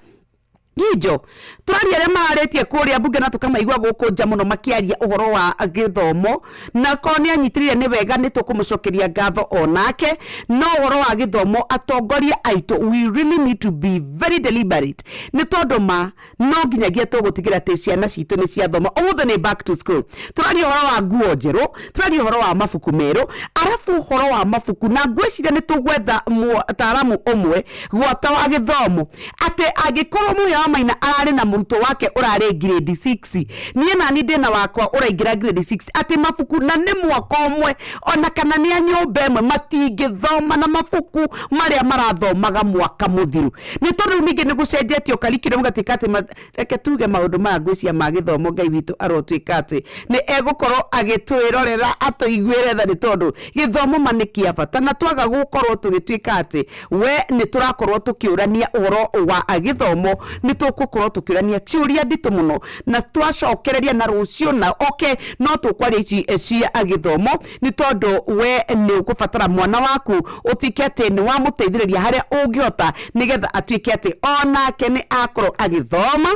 ijo. Tũraria arĩa mararĩtie kũrĩa mbunge na tũkamaigua gũkũ nja mũno makĩaria ũhoro wa gĩthomo, na korwo nĩ anyitĩrĩire nĩ wega, nĩ tũkũmũcokeria ngatho onake. No ũhoro wa gĩthomo, atongoria aitũ, we really need to be very deliberate, nĩ tondũ ma no nginyagia tũgũtigĩra atĩ ciana citũ nĩ ciathoma. Ũmũthĩ nĩ back to school, tũraria ũhoro wa nguo njerũ, tũraria ũhoro wa mabuku merũ, arabu ũhoro wa mabuku, na ngwĩciria nĩ tũgwetha mũtaaramu ũmwe gwata wa gĩthomo, atĩ angĩkorwo Mũhĩa wa Maina ararĩ na mũrutwo wake ũrarĩ grade 6, niĩ nani ndĩna wakwa ũraingĩra grade 6, atĩ mabuku na nĩ mwaka ũmwe ona kana nĩ a nyũmba ĩmwe, matingĩthoma na mabuku marĩa marathomaga mwaka mũthiru, nĩ tondũ rĩu ningĩ nĩ gũcenjetio curriculum, gatuĩka atĩ reke tuge maũndũ maya ngwĩcia ma gĩthomo, Ngai witũ arotuĩka atĩ nĩ egũkorwo agĩtwĩrorera, atũiguĩre tha, nĩ tondũ gĩthomo ma nĩ kĩa bata, na twaga gũkorwo tũgĩtuĩka atĩ we nĩ tũrakorwo tũkĩũrania ũhoro wa gĩthomo, nĩ tũgũkorwo tũkĩũrania ciũria nditũ mũno, na twacokereria na rũciũ na oke no tũkwaria ici cia gĩthomo, nĩ tondũ we nĩ ũgũbatara mwana waku ũtuĩke atĩ nĩ wamũteithĩrĩria harĩa ũngĩhota, nĩgetha atuĩke atĩ onake nĩ akorwo agĩthoma.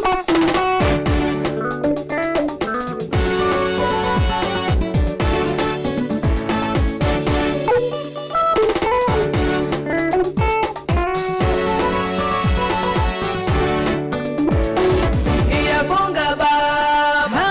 Iyabonga baba.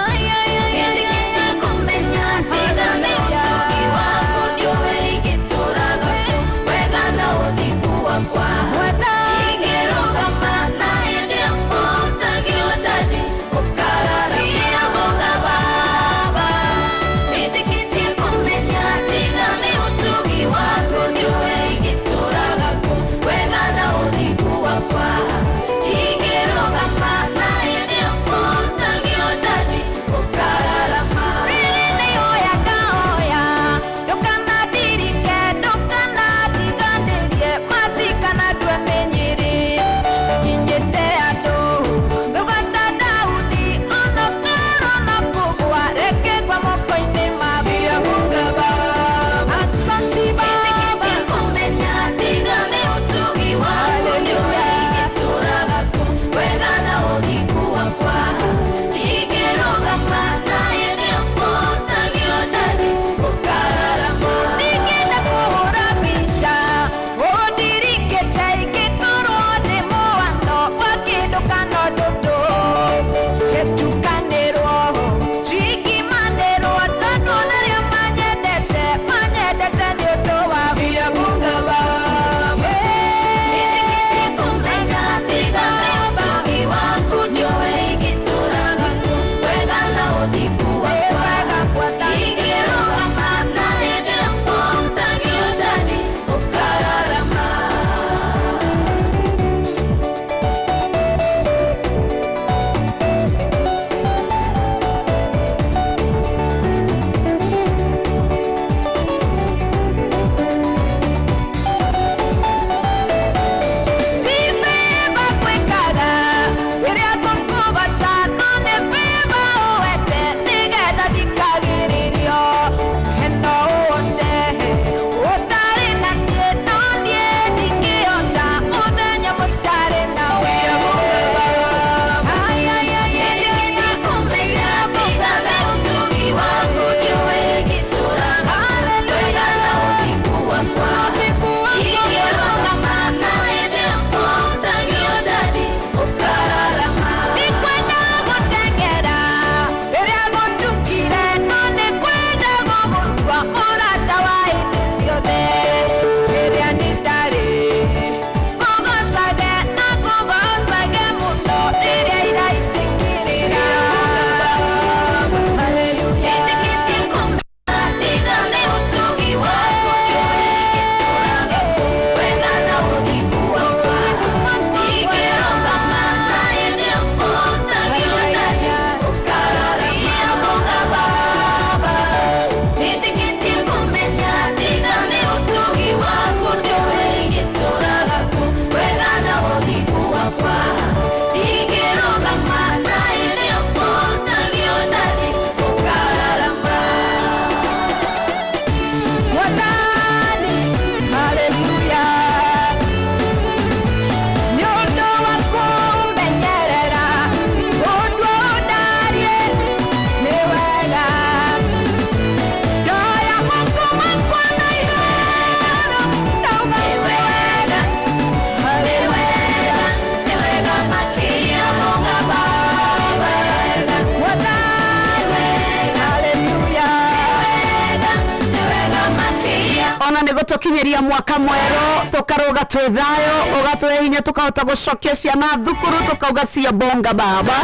Mwathani nĩ gũtũkinyĩria mwaka mwerũ, tũkarũga twĩ thayũ, ũgatũhe hinya tũkahota gũcokia ciana thukuru, tũkauga cia bonga baba.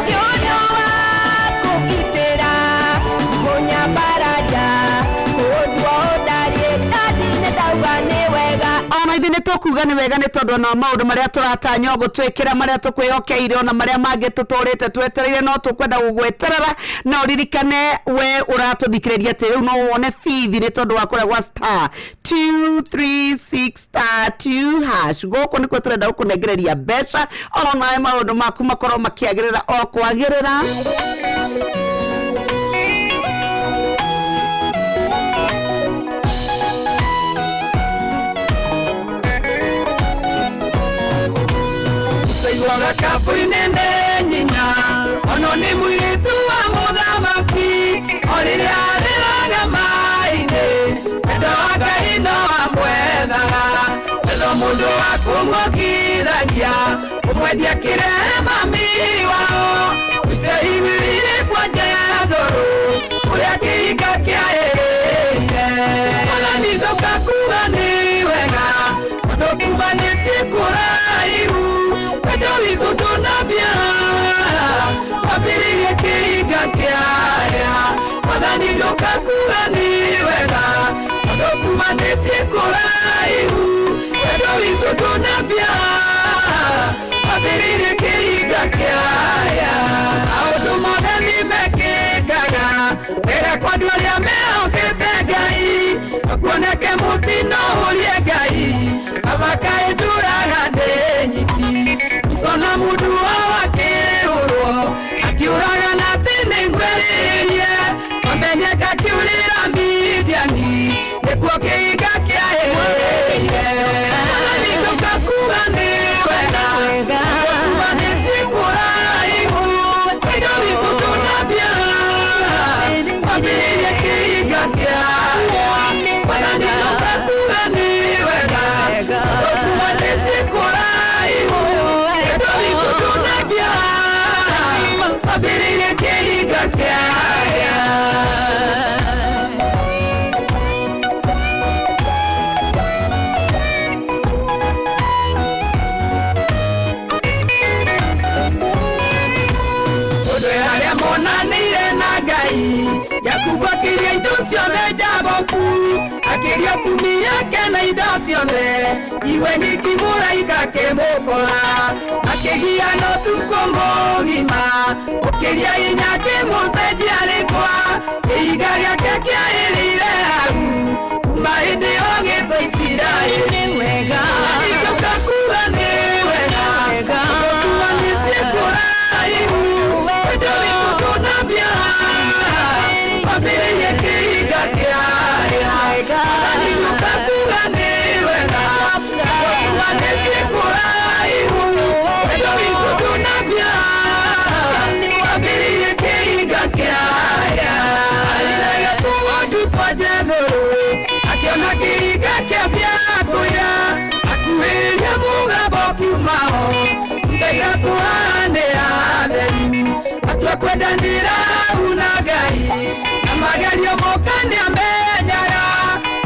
Ona ithuĩ nĩ tũkuga nĩ wega, nĩ tondũ ona maũndũ marĩa tũratanya gũtwĩkĩra, marĩa tũkwĩhokeire, ona marĩa mangĩ tũtũrĩte twetereire, no tũkwenda gũgweterera. Na ũririkane we ũratũthikĩrĩria atĩ rĩu no wone bithi nĩ tondũ wa kũrĩa gwa star 236 star 2 hash. Gũkũ nĩkuo tũrenda gũkũnengereria mbeca, oro nawe maũndũ maku makorwo makĩagĩrĩra o kwagĩrĩra. Caiguaga kaburi-inĩ nĩ nyina, ono nĩ mũirĩtu wa mũthamaki, o rĩrĩa arĩraga maĩ-inĩ, wendo wa Ngai no amwethaga. Wendo mũndũ wa kũmuongithagia, kũmwendia kĩrehe mami wao, icio igĩrĩ kwa Jethũrũ, kũrĩa kĩhinga kĩaĩrĩire. Mwathani ndũkakuga nĩ wega, tondũ tumanĩtie kũraihu, wendo witũ ndũnambia, wambĩrĩirie kĩhinga kĩaya. Mwathani ndũkakuga nĩ wega, tondũ tumanĩtie kũraihu, wendo witũ ndũnambia, wambĩrĩirie kĩhinga kĩaya. Maũndũ mothe nĩ mekĩkaga wega kwa andũ arĩa mehokete Ngai, kuoneke mũtino ũrie Ngai, baba kaĩ ndũraga ndĩ nyiki. Musa na mũndũ wao akĩũrwo, akiũraga na atĩ nĩngwĩrĩrie, wamenyeka akiũrĩra Midiani, nĩkuo kĩhinga kĩaĩrĩire. Mwathani ndũkakuga nĩ wega, tumanĩtie kũraihu, wendo witũ ndũnambia, wambĩrĩirie kĩhinga kĩaya. Mwathani ndũkakuga nĩ wega, tumanĩtie kũraihu, wendo witũ ndũnambia, wambĩrĩirie kĩhinga kĩaya. Ũndũ harĩa monanĩire na Ngai, Jakubu akĩria indo ciothe Jaboku, akĩria atumia ake na indo ciothe, iwe nyiki mũraika akĩmũkora, akĩgiana ũtukũ mũgima, ũkĩria hinya akĩmũcenjia rĩtwa, kĩhinga gĩake kĩaĩrĩire hau, kuma hĩndĩ ĩyo gĩtwo Isiraeli. Mwathani ndũkakuga nĩ wega, tondũ tumanĩtie kũraihu, wendo witũ ndũnambia, wambĩrĩirie kĩhinga kĩaya. Mwathani ndũkakuga nĩ wega, tondũ tumanĩtie kũraihu, wendo witũ ndũnambia, wambĩrĩirie kĩhinga kĩaya. Arĩraga tũgondu twa Jethũrũ, akĩona kĩhinga kĩambia kũira, akuhĩrĩria mũgambo kiumao, Ngai kũhanĩra atheru, matua kwendanĩra hau na Ngai, na magerio moka nĩamenyaga,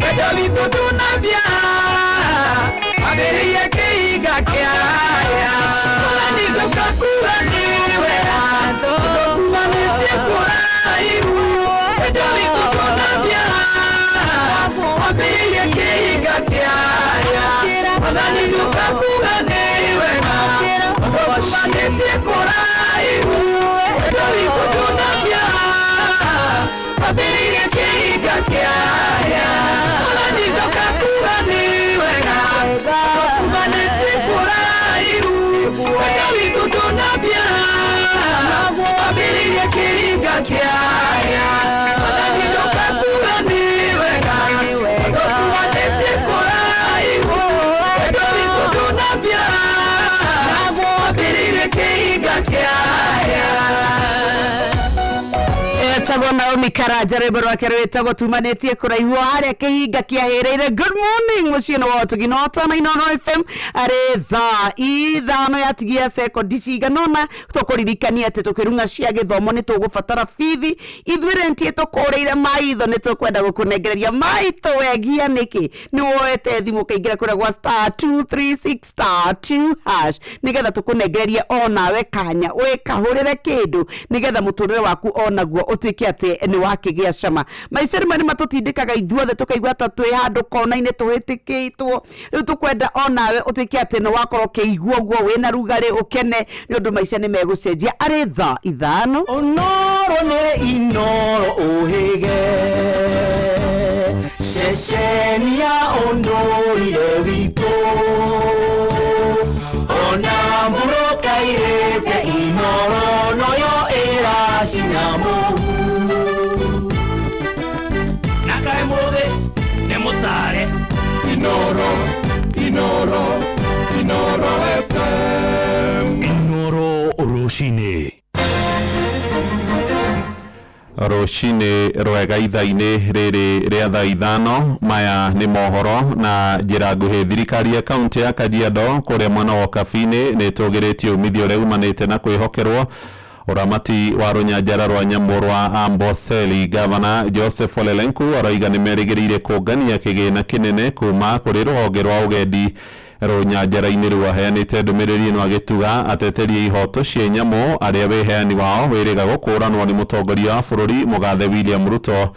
wendo witũ ndũnambia, wambĩrĩirie kĩhinga kĩaya. Mwathani ndũkakuga nĩ wega, tondũ tumanĩtie kũraihu, wendo witũ ndũnambia, wambĩrĩirie kĩhinga kĩaya. Mwathani ndũkakuga nĩ wega, tondũ tumanĩtie kũraihu, wendo witũ ndũnambia, wambĩrĩirie kĩhinga kĩaya. Mwathani ndũkakuga nĩ wega, tondũ tumanĩtie kũraihu, wendo witũ ndũnambia, wambĩrĩirie kĩhinga kĩaya. Mwathani ndũkakuga nĩ wega, tondũ tumanĩtie kũraihu, wendo witũ ndũnambia, wambĩrĩirie kĩhinga kĩaya. Etagwo Naomi Karanja, rwĩmbo rwake rwĩtagwo tumanĩtie kũraihu harĩa kĩhinga kĩahĩrĩire. Good morning, mũciĩ nĩ wa ũtugi no tana Inooro FM, arĩ thaa 5 yatigia sekondi cigana ũna. Tũkũririkania atĩ tũkĩrung'a cia gĩthomo nĩ tũgũbatara bithi, ithuĩ renti ĩtũkũrĩire maitho, nĩ tũkwenda gũkũnengereria maitũ wegia nĩkĩ nĩ woete thimũ ũkaingĩra kũrĩa gwa *236*2# nĩgetha tũkũnengererie onawe kanya wĩkahũrĩre kĩndũ nĩgetha mũtũrĩre waku onaguo ũtuĩke atĩ nĩ wakĩgĩa cama. Maica rĩmwe nĩ matũtindĩkaga ithuothe tũkaigua ta twĩ handũ kona-inĩ tũhĩtĩkĩtwo. Rĩu tũkwenda onawe ũtuĩke atĩ nĩ wakorwo ũkĩigua ũguo wĩna rugarĩ, ũkene nĩ ũndũ maica nĩ megũcenjia. Arĩ thaa 5. Onoro nĩ Inoro ũhĩge ceceni ya ũndũire witũ, ona mbura kairĩte Inoro noyo ĩracina mũhu. Na kaĩ mũthĩ nĩ mũtare. Inoro, Inoro, Inoro FM. Inoro rũcinĩ. Rũcinĩ rwega ithaa-inĩ rĩrĩ rĩa thaa 5. Maya nĩ mohoro na njĩra nguhĩ. Thirikari ya kaunti ya Kajiado kũrĩa mwena wa Ũkabi-inĩ nĩ ĩtũgĩrĩtie umithio ũrĩa umanĩte na kwĩhokerwo ũramati wa rũnyanjara rwa nyamũ rwa Amboseli. Gavana Joseph Ole Lenku aroiga nĩ merĩgĩrĩire kũngania kĩgĩna kĩnene kuma kũrĩ rũhonge rwa ũgendi rũnyanjara-inĩ rũu. Aheanĩte ndũmĩrĩri ĩno agĩtuga ateteri a ihoto cia nyamũ arĩa wĩheani wao wĩrĩga gũkũranwo nĩ mũtongoria wa bũrũri mũgathe William Ruto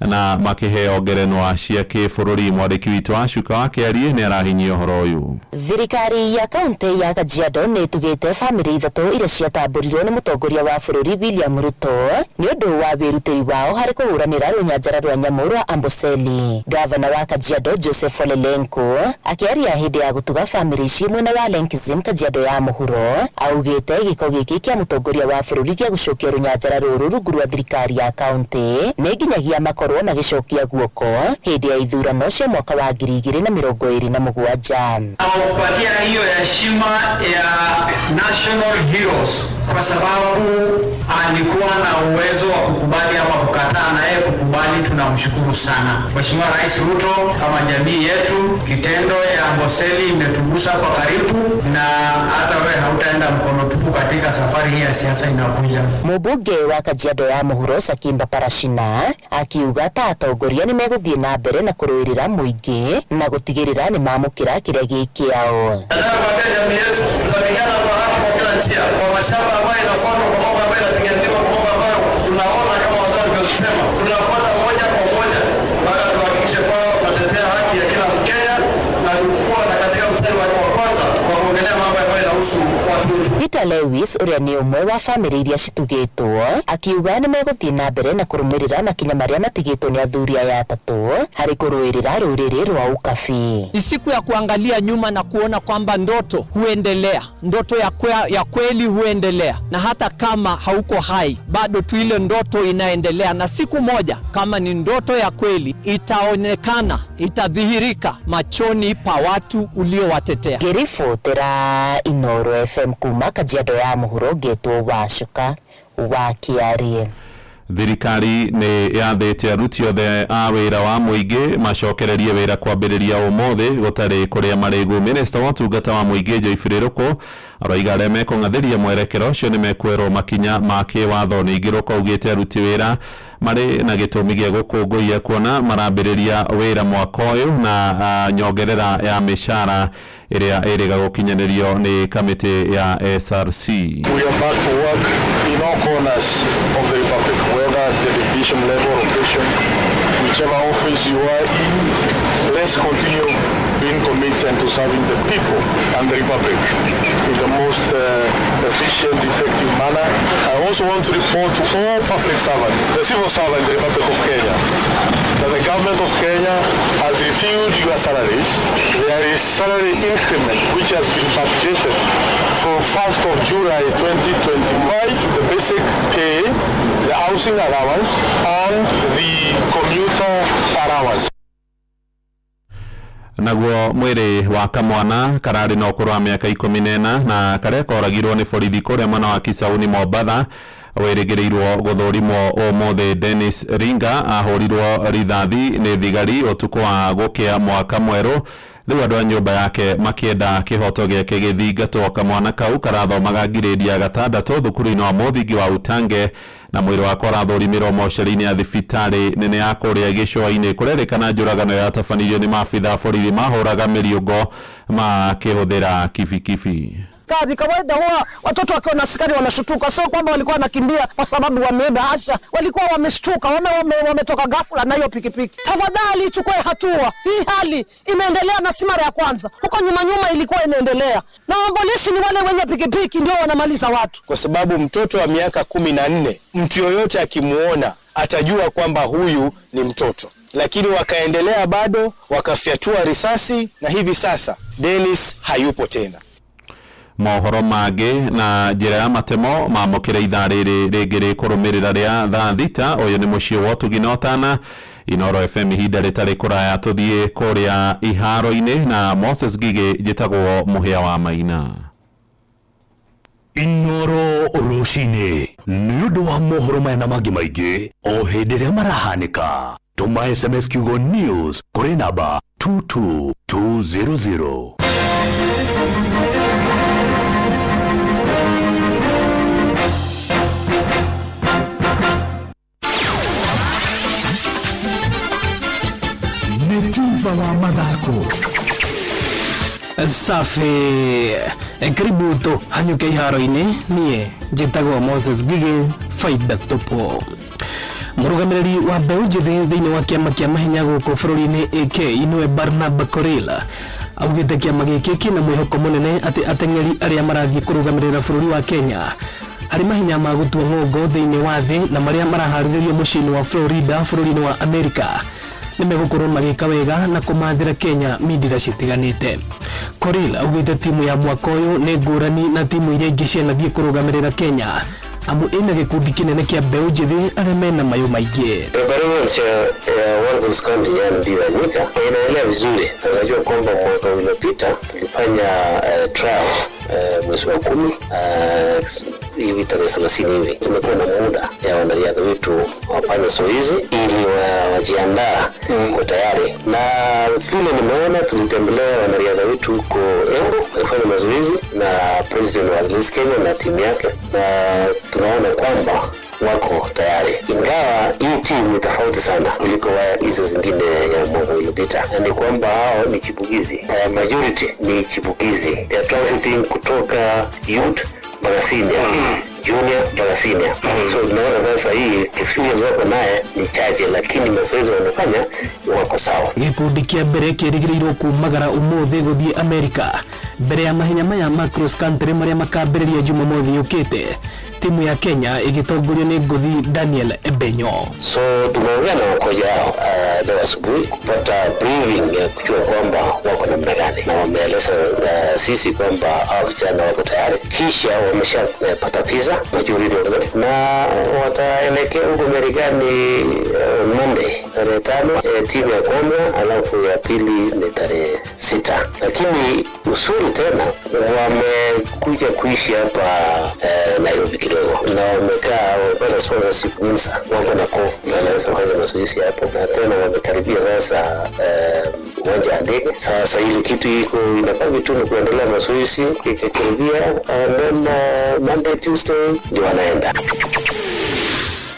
na makĩheo ngerenwa cia kĩbũrũri. Mwandĩki witũ wa Cuka wa Kĩarie nĩ arahinyia ũhoro ũyũ. Thirikari ya kaunti ya Kajiado nĩ ĩtugĩte bamĩrĩ 3 iria ciatambũrirwo nĩ mũtongoria wa bũrũri William Ruto nĩ ũndũ wa wĩrutĩri wao harĩ kũhũranĩra rũnyanjara rwa nyamũ rwa Amboseli. Gavana wa Kajiado Joseph Ole Lenku akĩaria hĩndĩ ya gũtuga bamĩrĩ ici mwena wa Lenkizim, Kajiado ya mũhuro, augĩte gĩko gĩkĩ kĩa mũtongoria wa bũrũri gĩa gũcokia rũnyanjara rũrũ rungu rwa thirikari ya kaunti nĩ nginyagia makorwo magĩcokia guoko hĩndĩ ya ithurano cia mwaka wa 2027. Kupatia hiyo heshima ya National Heroes kwa sababu alikuwa na uwezo wa kukubali ama kukataa, na yeye kukubali, tunamshukuru sana Mheshimiwa Rais Ruto. Kama jamii yetu, kitendo ya Amboseli imetugusa kwa karibu, na hata wewe hautaenda mkono tupu katika safari hii ya siasa inakuja. Mũmbunge wa Kajiado ya mũhuro Sakimba Parashina akiuga ta atongoria nĩ megũthiĩ na mbere na kũrũĩrĩra mũingĩ na gũtigĩrĩra nĩ mamũkĩra kĩrĩa gĩ kĩao. Nataka kuambia jamii yetu tutapigana kwa haki kwa kila njia, kwa mashamba ambayo inafuatwa, kwa mambo ambayo inapiganiwa, kwa mambo ambayo tunaona kama wazee walivyosema, tunafuata moja kwa moja mpaka tuhakikishe kwamba tunatetea haki ya kila Mkenya na kuwa na katika mstari wa kwanza kwa kuongelea mambo ambayo inahusu watu wetu. Peter Lewis ũrĩa nĩ ũmwe wa bamĩrĩ iria citugĩtwo akiuga nĩ megũthiĩ na mbere na kũrũmĩrĩra makinya marĩa matigĩtwo nĩ athuri aya atatũ harĩ kũrũĩrĩra rũrĩrĩ rwa Ukabi. Ni siku ya kuangalia nyuma na kuona kwamba ndoto huendelea, ndoto ya kweli huendelea, na hata kama hauko hai bado tu ile ndoto inaendelea, na siku moja kama ni ndoto ya kweli itaonekana, itadhihirika machoni pa watu uliowatetea. Ngĩribotera Inooro FM kuma Kajiado ya mũhuro, ngetwo Wacuka wa Kĩarie. Thirikari nĩ yathĩte aruti othe a wĩra wa mũingĩ macokererie wĩra kwambĩrĩria ũmũthĩ gũtarĩ kũrĩa marĩgu. Minista wa ũtungata wa mũingĩ Joyce Ruku aroiga arĩa mekũng'athĩria mwerekero ũcio nĩ mekuoerwo makinya ma kĩwatho. Ningĩ Ruku augĩte aruti wĩra marĩ na gĩtũmi gĩa gũkũngũiya kuona marambĩrĩria wĩra mwaka ũyũ na nyongerera ya mĩcara ĩrĩa ĩrĩga gũkinyanĩrio nĩ kamĩtĩ ya SRC. We are back to work in all corners of the Republic, whether at the division level, location, whichever office you are in, let's continue being committed to serving the people and the Republic in the most efficient, effective manner. I also want to report to all public servants, the civil servants in the Republic of Kenya, that the government of Kenya has reviewed your salaries. There is salary increment which has been budgeted for 1st of July 2025, the basic pay, the housing allowance, and the commuter allowance. Naguo mwĩrĩ wa kamwana kararĩ na ũkũrũ wa mĩaka 14 na karĩa koragirwo nĩ borithi kũrĩa mwena wa Kisauni, Mombatha, Wĩrĩgĩrĩirwo gũthũrimwo ũmũthĩ. Dennis Ringa ahũrirwo rithathi nĩ thigari ũtukũ wa gũkĩa mwaka mwerũ. Rĩu andũ a nyũmba yake makĩenda kĩhoto gĩake gĩthingatwo. Kamwana kau karathomaga ngirĩndi ya gatandatũ thukuru-inĩ wa mũthingi wa Utange na mwĩrĩ wake ũrathũrimĩrwo mocarĩ-inĩ ya thibitarĩ nene ya kũrĩa gĩcũa-inĩ. Kũrerĩkana njũragano yatabanirio nĩ maabitha a borithi mahũraga mĩriũngo makĩhũthĩra kibikibi. Ni kawaida huwa watoto wakiwa na askari wanashutuka, sio kwamba walikuwa wanakimbia kwa sababu wameenda, hasha, walikuwa wameshtuka, wametoka ghafla na hiyo pikipiki. Tafadhali ichukue hatua. Hii hali imeendelea na si mara ya kwanza, huko nyuma nyuma ilikuwa inaendelea, na polisi ni wale wenye pikipiki ndio wanamaliza watu, kwa sababu mtoto wa miaka 14 mtu yoyote akimuona atajua kwamba huyu ni mtoto, lakini wakaendelea bado wakafyatua risasi na hivi sasa Dennis hayupo tena. Mohoro mangĩ na njĩra ya matemo mamũkĩre ithaa rĩrĩ rĩngĩ rĩkũrũmĩrĩra rĩa thaa 6. Ũyũ nĩ mũciĩ wa ũtugi na ũtana Inoro FM. Ihinda rĩtarĩ kũraya tũthiĩ kũrĩa iharo-inĩ na Moses Ngigĩ. Njĩtagwo Mũhĩa wa Maina. Inoro rũcinĩ nĩ ũndũ wa mohoro maya na mangĩ maingĩ o hĩndĩ ĩrĩa marahanĩka, tũma SMS kiugo news kũrĩ namba 22200. Nĩ tuba wa mathako. Safi, karibu tuhanyuke iharo-inĩ. Niĩ njĩtagwo Moses Ngigĩ, faida tupu. Mũrũgamĩrĩri wa mbeũ njĩthĩ thĩinĩ wa kĩama kĩa mahenya gũkũ bũrũri-inĩ AK nĩwe Barnaba Korila augĩte kĩama gĩkĩ kĩna mwĩhoko mũnene atĩ ateng'eri arĩa marathiĩ kũrũgamĩrĩra bũrũri wa Kenya harĩ mahenya ma gũtua ng'ongo thĩinĩ wa thĩ na marĩa maraharĩrĩrio mũciĩ-inĩ wa Florida bũrũri-inĩ wa Amerika nĩmegũkorwo magĩka wega na kũmathĩra Kenya mindira citiganĩte. Koril augĩte timu ya mwaka ũyũ nĩ ngũrani na timu iria ingĩ cianathiĩ kũrũgamĩrĩra Kenya amu ĩna gĩkundi kĩnene kĩa mbeũ njĩthĩ arĩa mena mayũ maingĩ. Preparations ya World Cross Country ya mbio ya nyika inaendelea vizuri. Unajua kwamba mwaka uliopita tulifanya trial mwezi wa 10 hivi tarehe 30 hivi. Tumekuwa na muda ya wanariadha wetu wafanye zoezi ili wajiandaa kwa tayari, na vile nimeona tulitembelea wanariadha wetu huko Embu walifanya mazoezi na president wa Athletics Kenya na timu yake, na tunaona kwamba wako tayari, ingawa hii timu ni tofauti sana kuliko hizo zingine ya mwaka uliopita. Ni kwamba hao ni chipukizi, majority ni chipukizi ya transiting kutoka youth mpaka senior, junior mpaka senior. So tunaona sasa hii experience wako naye ni chache, lakini mazoezi wanafanya wako sawa. Gĩkundi kĩa mbere kĩrĩgĩrĩirwo kumagara ũmũthĩ gũthiĩ Amerika mbere ya mahenya maya ma cross country marĩa makambĩrĩria Jumamothi yũkĩte, timu ya Kenya ĩgĩtongorio nĩ ngũthi Daniel Ebenyo. So tumeongea na kocha yao leo asubuhi kupata briefing ya kujua kwamba wako namna gani, na wameeleza sisi kwamba hao vijana wako tayari, kisha wameshapata visa majority of them, na wataelekea huko Marekani Monday tarehe 5, timu ya kwanza, alafu ya pili ni tarehe 6. Lakini usuri tena wamekuja kuishi hapa Nairobi kidogo, na wamekaa wamepata sponsorship Minsa, wako na kofu wanaweza kufanya mazoezi hapo, na tena wamekaribia sasa uwanja wa ndege. Sasa ile kitu iko inabaki tu ni kuendelea mazoezi, ikikaribia then Monday Tuesday ndio wanaenda.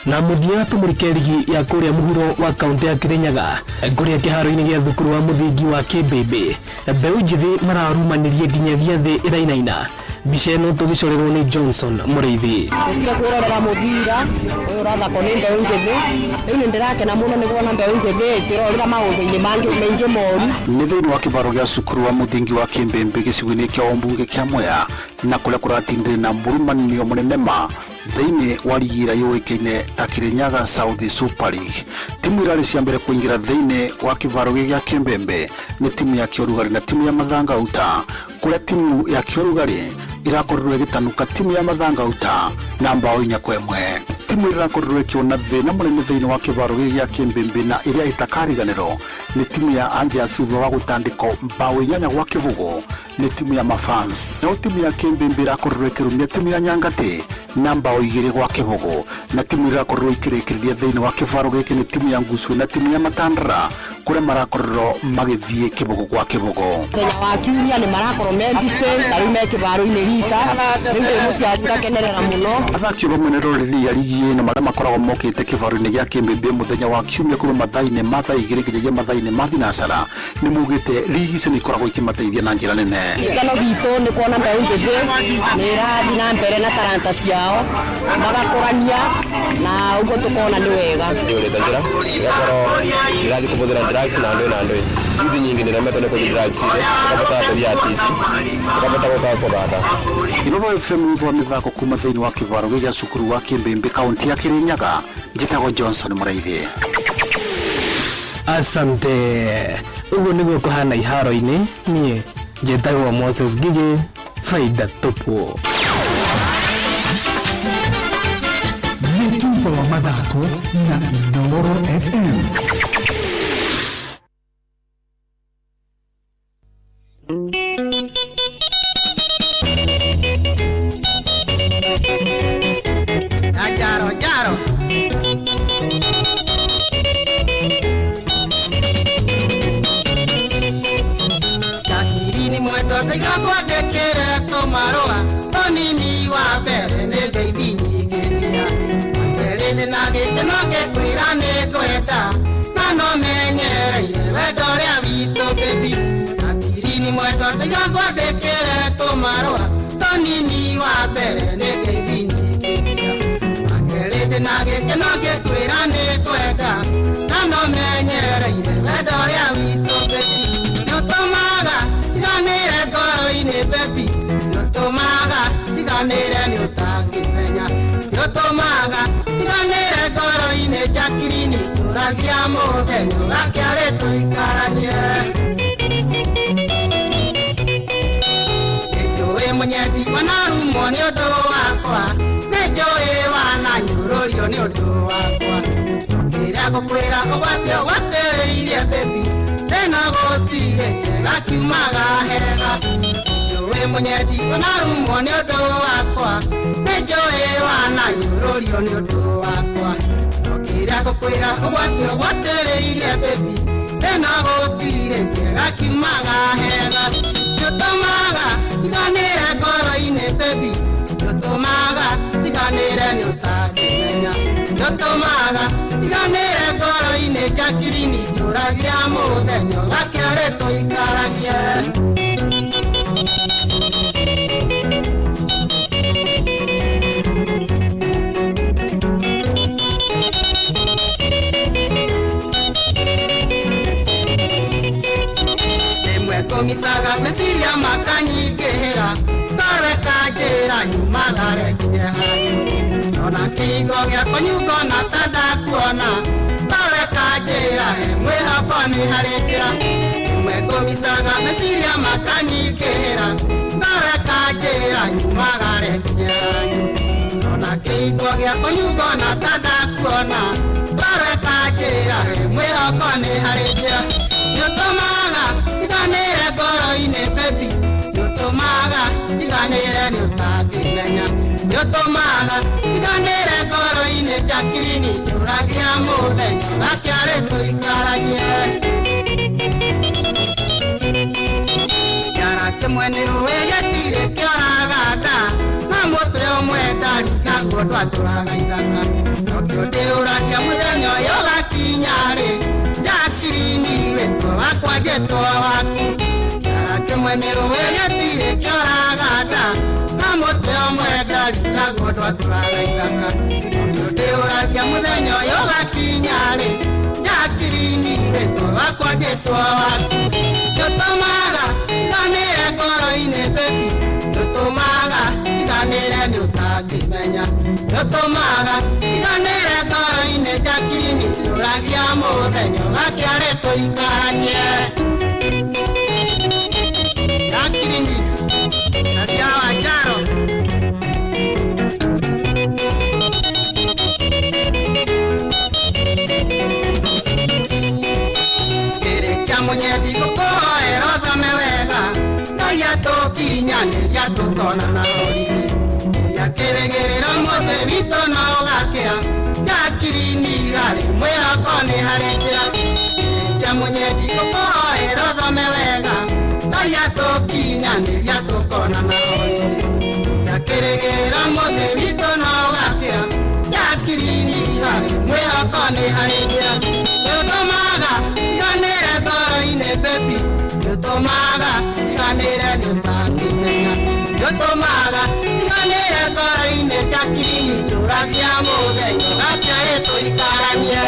Na mũthia tũmũrĩke rigi ya kũrĩa mũhuro wa kaunti ya Kirinyaga kũrĩa kĩharo-inĩ gĩa thukuru wa mũthingi wa Kĩmbĩmbĩ mbeũ njĩthĩ mararumanĩrie nginyagia thĩ ĩrainaina. Mbica ĩno tũgĩcorerwo nĩ Johnson Mũrĩithi. Ũkire kwĩrorera mũbira ũyũ ũrathakwo nĩ mbeũ njĩthĩ, rĩu nĩ ndĩrakena mũno nĩ kuona mbeũ njĩthĩ ĩkĩrorera maũndũ-inĩ mangĩ maingĩ moru. Nĩ thĩinĩ wa kĩbaro gĩa cukuru wa mũthingi wa Kĩmbĩmbĩ gĩcigo-inĩ kĩa ũmbunge kĩa Mwea na kũrĩa kũratindire na mũrumanio mũnene ma thĩinĩ wa rigi ĩrĩa yũĩkaine ta Kirinyaga South Super League. Timu irarĩ cia mbere kũingĩra thĩinĩ wa kĩbaro gĩa Kĩmbĩmbĩ nĩ timu ya Kĩũrugarĩ na timu ya Mathangauta, kũrĩa timu ya Kĩũrugarĩ irakorirwo ĩgĩtanuka timu ya Mathangauta na mbaũ 4-1. Timu ĩrĩa ĩrakorirwo ĩkĩona thĩna mũnene thĩinĩ wa kĩbaro gĩkĩ gĩa Kĩmbĩmbĩ na ĩrĩa ĩtakariganĩrwo nĩ timu ya Anjas thutha wa gũtandĩkwo mbaũ 8-0 nĩ timu ya Mafans. No timu ya Kĩmbĩmbĩ ĩrakorirwo ĩkĩrumia timu ya Nyangatĩ na mbaũ 2-0, na timu ĩrĩa ĩrakorirwo ĩkĩrĩkĩrĩria thĩinĩ wa kĩbaro gĩkĩ nĩ timu ya Ngucue na timu ya Matandara kũrĩa marakorirwo magĩthiĩ 0-0. Mũthenya wa kiumia nĩ marakorwo me busy ta rĩu me kĩbaro-inĩ rita rĩu ndĩ mũciari ngakenerera mũno. Athaki bamwe na roreri ya rigi ĩno marĩa makoragwo mokĩte kĩbaro-inĩ gĩa Kĩmbĩmbĩ mũthenya wa kiumia kuma mathaa-inĩ ma thaa 2 nginyagia mathaa-inĩ ma thinacara nĩ maugĩte rigi ici nĩ ikoragwo ikĩmateithia na njĩra nene. Gĩkeno gitũ nĩ kuona mbeũ njĩthĩ nĩ ĩrathiĩ na mbere na taranta ciao magakũrania na ũguo tũkona nĩ wega. Ndĩũrĩte njĩra ĩgakorwo ndĩrathiĩ kũbũthĩra drugs na ndũĩ na ndũĩ youth nyingĩ nĩremetwo nĩ kũthiĩ drugs irĩ ũkabata kũthiĩ artist ũkabata gũka kũthaka. Inooro FM thutha wa mĩthako kuma thĩinĩ wa kĩbaro gĩa cukuru wa Kĩmbĩmbĩ kaunti ya Kĩrĩnyaga, njĩtagwo Johnson Mũraithi. Asante. Ũguo nĩguo kũhana iharo-inĩ. Niĩ njĩtagwo Moses Ngigĩ, faida tupu. Nĩ tuba wa mathako na Inooro FM. Jaro, jaro. Jakirini mwendo ndaiga kwandĩkĩre tũmarũa tũnini wa mbere nĩ ngeithi nyingĩ nginya wakerĩ ndĩna gĩkeno ngĩkwĩra nĩ ngwenda na no menyereire wendo ũrĩa witũ baby. Jakirini mwendo ndaiga kwandĩkĩre tũmarũa tũnini wa mbere nĩ ngeithi nyingĩ nginya wakerĩ ndĩna gĩkeno ngĩkwĩra nĩ ngwenda na no menyereire wendo ũrĩa witũ baby. Nĩũtũmaga tiganĩre ngoro-inĩ baby, nĩũtũmaga tiganĩre nĩũtangĩmenya, nĩũtũmaga tiganĩre ngoro-inĩ Jacqueline tũragia mũthenya ũgakĩarĩ tũikaranie. Nĩnjũĩ mũnyendi wanarumwo nĩ ũndũ wakwa, nĩnjũĩ wananyũrũrio nĩ ũndũ wakwa, kĩrĩa ngũkwĩra ũgwati ũgwatĩrĩirie baby, thĩna gũtirĩ kĩega kiumaga hega. Nĩnjũĩ mũnyendi wanarumwo nĩ ũndũ wakwa, nĩnjũĩ wananyũrũrio nĩ ũndũ wakwa, kĩrĩa ngũkwĩra ũgwati ũgwatĩrĩirie baby, thĩna gũtirĩ kĩega kiumaga hega. Nĩũtũmaga tiganĩre ngoro-inĩ baby, nĩũtũmaga tiganĩre nĩũtangĩmenya, nĩũtũmaga tiganĩre ngoro-inĩ Jacqueline njũragia mũthenya ũgakĩarĩ tũikaranie. Rĩmwe ngũmicaga meciria makanyingĩhĩra ngoro ĩkanjĩra nyumagare nginye hanyu, ndona kĩhingo gĩakwa nyungona ta ndakuona ngoro ĩkanjĩra he mwĩhoko nĩ harĩ njĩra. Rĩmwe ngũmicaga meciria makanyingĩhĩra ngoro ĩkanjĩra nyumagare nginye hanyu, ndona kĩhingo gĩakwa nyungona ta ndakuona ngoro ĩkanjĩra he mwĩhoko nĩ harĩ njĩra. Nĩũtũmaga tiganĩre ngoro-inĩ baby, nĩũtũmaga tiganĩre nĩũtangĩmenya, nĩũtũmaga tiganĩre ngoro-inĩ Jacqueline njũragia mũthenya ũgakĩarĩ tũikaranie. Kĩara kĩmwe nĩũĩ gĩtirĩ kĩoraga nda, na mũtĩ ũmwe ndari naguo ndwatũraga ithaka, nokĩo ndĩũragia mũthenya ũyũ ũgakinya rĩ, Jacqueline wĩtwo wakwa njĩtwo waku. Kĩara kĩmwe nĩũĩ gĩtirĩ kĩoraga nda, na mũtĩ ũmwe ndari naguo ndwatũraga ithaka, nokĩo ndĩũragia mũthenya ũyũ ũgakinya rĩ, Jacqueline wĩtwo wakwa njĩtwo waku. Nĩũtũmaga tiganĩre ngoro-inĩ baby, nĩũtũmaga tiganĩre nĩũtangĩmenya, nĩũtũmaga tiganĩre ngoro-inĩ Jacqueline njũragia mũthenya ũgakĩarĩ tũikaranie. Jacqueline nadia wa Njaro. Mũnyendi ngũkũhoera ũthome wega Ngai atũkinyanĩria tũkonana o rĩngĩ Njakĩrĩgĩrĩra mũthĩ witũ no ũgakĩa Jacqueline harĩ mwĩhoko nĩ harĩ njĩra Nĩũtũmaga njiganĩre ngoro-inĩ baby Nĩũtũmaga njiganĩre nĩũtangĩmenya Nĩũtũmaga njiganĩre ngoro-inĩ Jacqueline njũragia mũthenya ũgakĩa ĩ tũikaranie.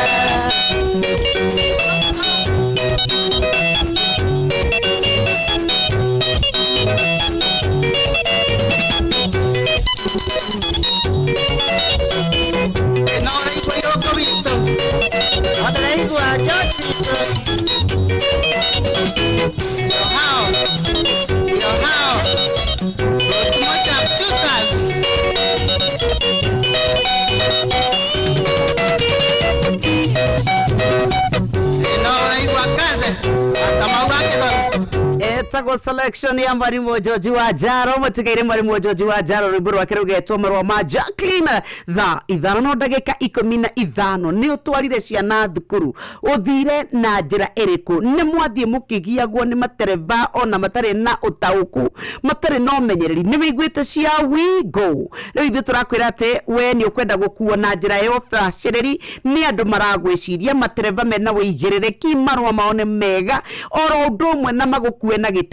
Etagwo selection ya mwarimu George wa Jaro mutigaire mwarimu George wa Jaro rwimbo rwake rugetwo marũa ma Jacqueline thaa 5 ndagĩka 15 nĩ ũtwarire ciana thukuru ũthire na njĩra ĩrĩkũ nĩ mwathiĩ mũkĩgiagwo nĩ matereba ona matarĩ na ũtaũku matarĩ na ũmenyereri nĩ wĩiguĩte cia wigo rĩu ithuĩ tũrakwĩra atĩ we nĩ ũkwenda gũkuo na njĩra ya ũbacĩrĩri nĩ andũ maragwĩciria matereba mena wĩigĩrĩrĩki marũa mao nĩ mega oro ũndũ ũmwe na magũkue na gĩtĩo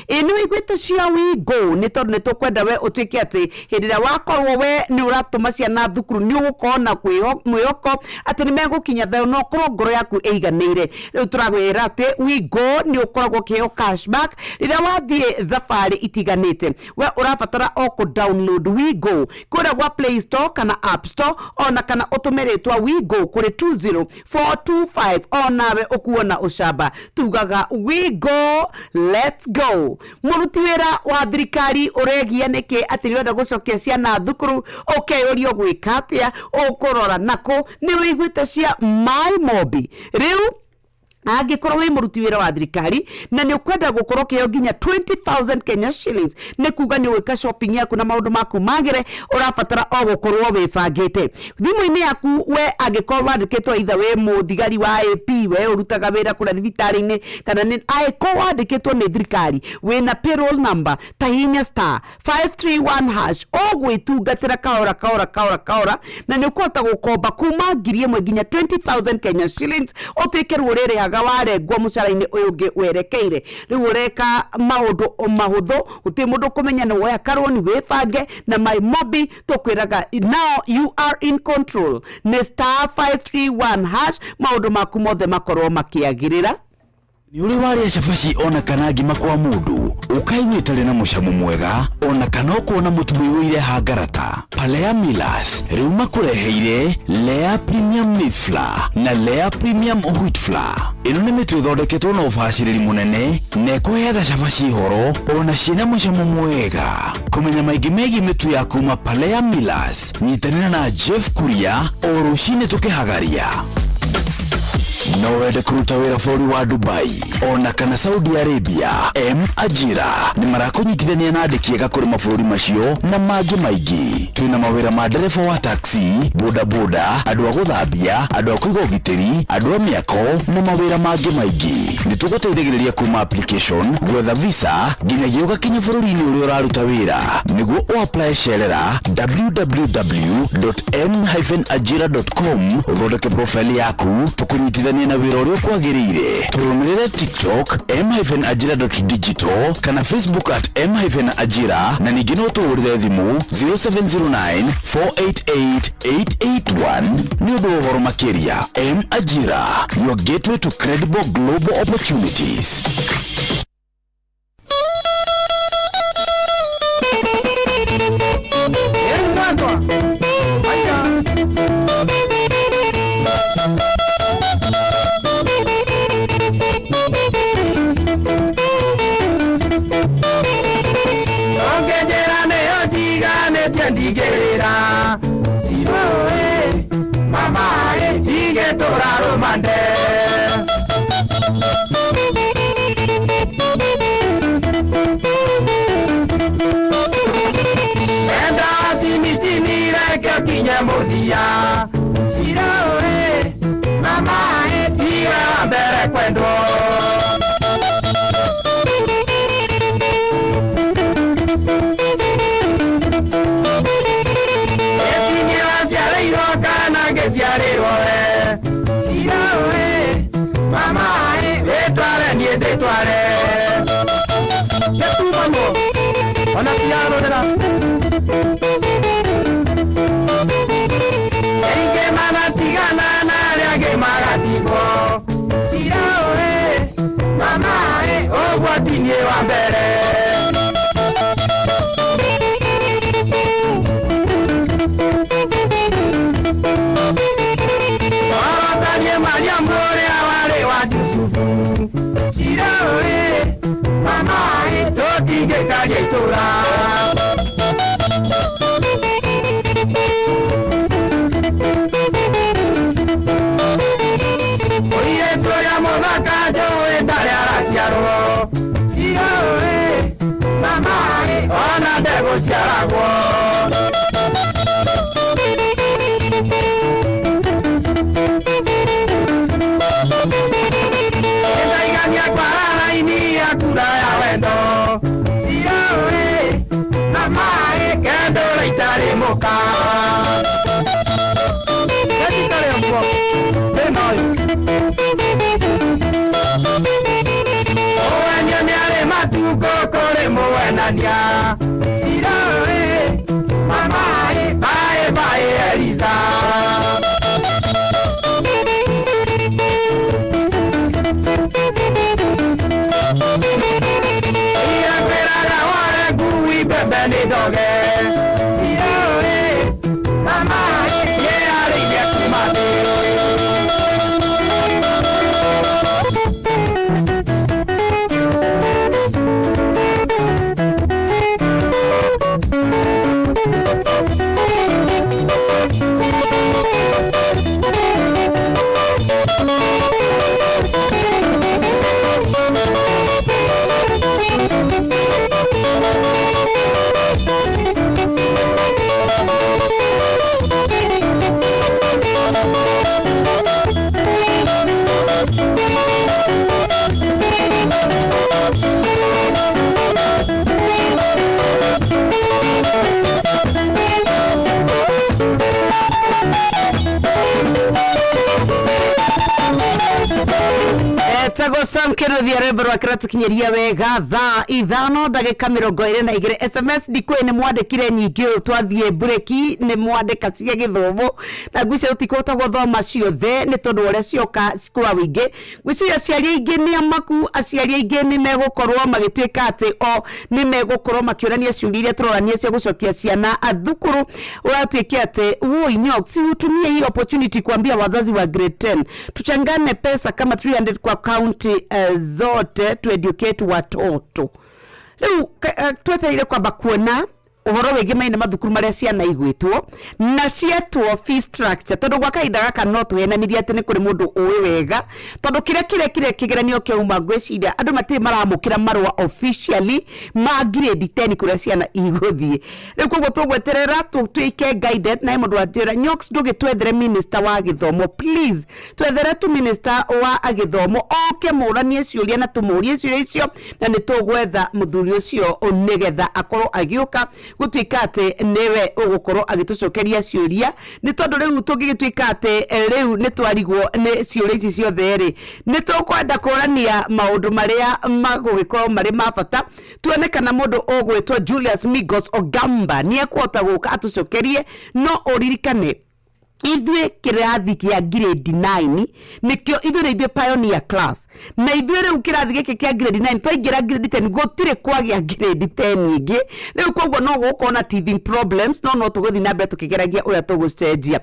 ĩ nĩ wĩiguĩte cia wigo nĩ tondũ nĩ tũkwenda we ũtuĩke atĩ hĩndĩ ĩrĩa wakorwo we nĩ ũratũma ciana thukuru nĩ ũgũkorwo na mwĩhoko atĩ nĩ megũkinya thayũ na ũkorwo ngoro yaku ĩiganĩire rĩu tũragwĩra atĩ wigo nĩ ũkoragwo ũkĩheo cashback rĩrĩa wathiĩ thabarĩ itiganĩte we ũrabatara o kũ download wigo kũrĩa gwa Play Store kana App Store ona kana ũtũme rĩtwa wigo kũrĩ 20425 onawe ũkuona ũcamba tugaga wigo let's go. Mũruti wĩra wa thirikari ũregia nĩkĩ atĩ nĩũrenda gũcokia ciana thukuru ũkeyũria ũgwĩka atĩa ũkũrora nakũ nĩ wĩiguĩte cia My Mobi rĩu angĩkorwo wĩ mũruti wĩra wa thirikari na nĩ ũkwenda gũkorwo ũkĩheo nginya 20,000 Kenya shillings nĩ kuga nĩ ũgwĩka shopping yaku na maũndũ maku magĩre ũrabatara o gũkorwo wĩbangĩte thimũ-inĩ yaku we angĩkorwo wandĩkĩtwo either wĩ mũthigari wa AP we ũrutaga wĩra kũrĩa thibitarĩ-inĩ kana nĩ angĩkorwo wandĩkĩtwo nĩ thirikari wĩna payroll number ta hihinya star 531 hash ũgwĩtungatĩra kahora kahora kahora kahora na nĩ ũkũhota gũkomba kuma 1,000 nginya 20,000 Kenya shillings ũtuĩke rĩu ũrĩrĩhaga warengwo mũcara-inĩ ũyũ ũngĩ werekeire rĩu ũreka maũndũ mahũthũ gũtirĩ mũndũ ũkũmenya nĩ woya karũni wĩbange na My Mobi tũkwĩraga now you are in control nĩ star 531 hash maũndũ maku mothe makorwo makĩagĩrĩra. Nĩ ũrĩ warĩa cabaci ona kana ngima kwa mũndũ ũkaigua ĩtarĩ na mũcamo mwega ona kana ũkona mũtu mũihũire hangarata. Palea Millers rĩu makũreheire Lea Premium Maize Flour na Lea Premium Wheat Flour. Ĩno nĩ mĩtu ĩthondeketwo na ũbacĩrĩri mũnene na ĩkũheaga cabaci horo ona ciĩna mũcamo mwega. Kũmenya maingĩ megiĩ mĩtu ya kuma Palea Millers nyitanĩra na Jeff Kuria o rũcinĩ tũkĩhagaria. No wende kũruta wĩra bũrũri wa Dubai ona kana Saudi Arabia, M Ajira nĩ marakũnyitithania na andĩki ega kũrĩ mabũrũri macio na mangĩ maingĩ. Twĩna mawĩra ma ndereba wa taxi, bodaboda, andũ a gũthambia, andũ a kũiga ũgitĩri, andũ a mĩako na mawĩra mangĩ maingĩ. Nĩ tũgũteithagĩrĩria kuma application, gwetha visa nginyagia ũgakinya bũrũri-inĩ ũrĩa ũraruta wĩra. Nĩguo ũapply cerera www.m-ajira.com ũthondeke profile yaku tũkũnyitithanie na wĩra ũrĩa ũkwagĩrĩire. Tũrũmĩrĩre TikTok m-ajira.digital kana Facebook at m-ajira na ningĩ no tũhũrĩre thimũ 0709 488 881 nĩ ũndũ wa ũhoro makĩria. M Ajira, your gateway to credible global opportunities. Kinyamuthia Siroe mama tiga mbere. mbere kwendwo. Ĩtinie waciarĩirwo kana ngĩciarĩrwo we. Cira we, mama ĩ, wĩtware niĩ ndĩtware. Gĩtumano, ona tiarũrĩra. Aingĩ manatigana na arĩa angĩ magatigwo. Cira we, mama ĩ, ũguo ti niĩ wa mbere. Orotanie Mariamu ũrĩa warĩ wa Jusufu. Cira we, mama ĩ, tũtingĩkaria itũra. Mũirĩtu ũrĩa mũthaka njũĩ ndarĩ araciarwo. Cira we, mama ĩ, ona ndegũciaragwo. Nĩndaigania kwara raini ya kura ya wendo. Cira we, mama ĩ, kendũra itarĩ mũka. Gĩtikare ũguo, thĩna ũyũ. Mũwenio nĩarĩ matukũ kũrĩ mũwenania. Cira we, mama ĩ, bye bye Eliza. Irakwĩraga woe ngui mbembe nĩ ndoge. Cira we, mama ĩ, nĩarĩirie kuma thĩ. Etagwo Sam Kĩnuthia rwĩmbo rwake rwatũkinyĩria wega thaa 5 ndagĩka 22. SMS ndikũĩ nĩ mwandĩkire nyingĩ ũũ twathiĩ mburĩki nĩ mwandĩka cia gĩthomo na ngwĩciria tũtikũhota gũthoma ciothe nĩ tondũ wa ũrĩa cioka kwa wĩingĩ. Ngwĩciria aciari aingĩ nĩ amaku, aciari aingĩ nĩ megũkorwo magĩtuĩka atĩ o nĩ megũkorwo makĩũrania ciũria iria tũrorania cia gũcokia ciana thukuru. Ũratuĩke atĩ woi Nyox, si utumie hii opportunity kuambia wazazi wa grade 10 tuchangane pesa kama 300 kwa county zote tu educate watoto. Rĩu twetereire kwamba kuona ũhoro wĩgiĩ maina mathukuru marĩa ciana igwĩtwo na cietwo fee structure tondũ gwa kahinda gaka no tũhenanirie atĩ nĩ kũrĩ mũndũ ũĩ wega tondũ kĩrĩa kĩrekire kĩgeranio kĩauma ngwĩciria andũ matirĩ maramũkĩra marũa officially ma grade 10 kũrĩa ciana igũthiĩ. Rĩu koguo tũgweterera tũtuĩke guided na he mũndũ wanjĩra Nyox ndũgĩtwethere minister wa gĩthomo please, twethere tu minister wa gĩthomo oke mũranie ciũria na tũmũrie ciũria icio na nĩ tũgwetha mũthuri ũcio nĩgetha akorwo agĩũka gũtuĩka atĩ nĩwe ũgũkorwo agĩtũcokeria ciũria nĩ tondũ rĩu tũngĩgĩtuĩka atĩ rĩu nĩ twarigwo nĩ ciũria ici ciothe rĩ nĩ tũkwenda kũrania maũndũ marĩa magũgĩkorwo marĩ ma bata tuone kana mũndũ ũgwĩtwo Julius Migos Ogamba nĩ ekũhota gũka atũcokerie. No ũririkane ithuĩ kĩrathi kĩa grade 9 nĩkĩo ithuĩ nĩ ithuĩ pioneer class na ithuĩ rĩu kĩrathi gĩkĩ kĩa grade 9 twaingĩra grade 10 gũtirĩ kwagĩa grade 10 ĩngĩ rĩu koguo no gũkorwo na teething problems no no tũgũthiĩ na mbere tũkĩgeragia ũrĩa tũgũcenjia.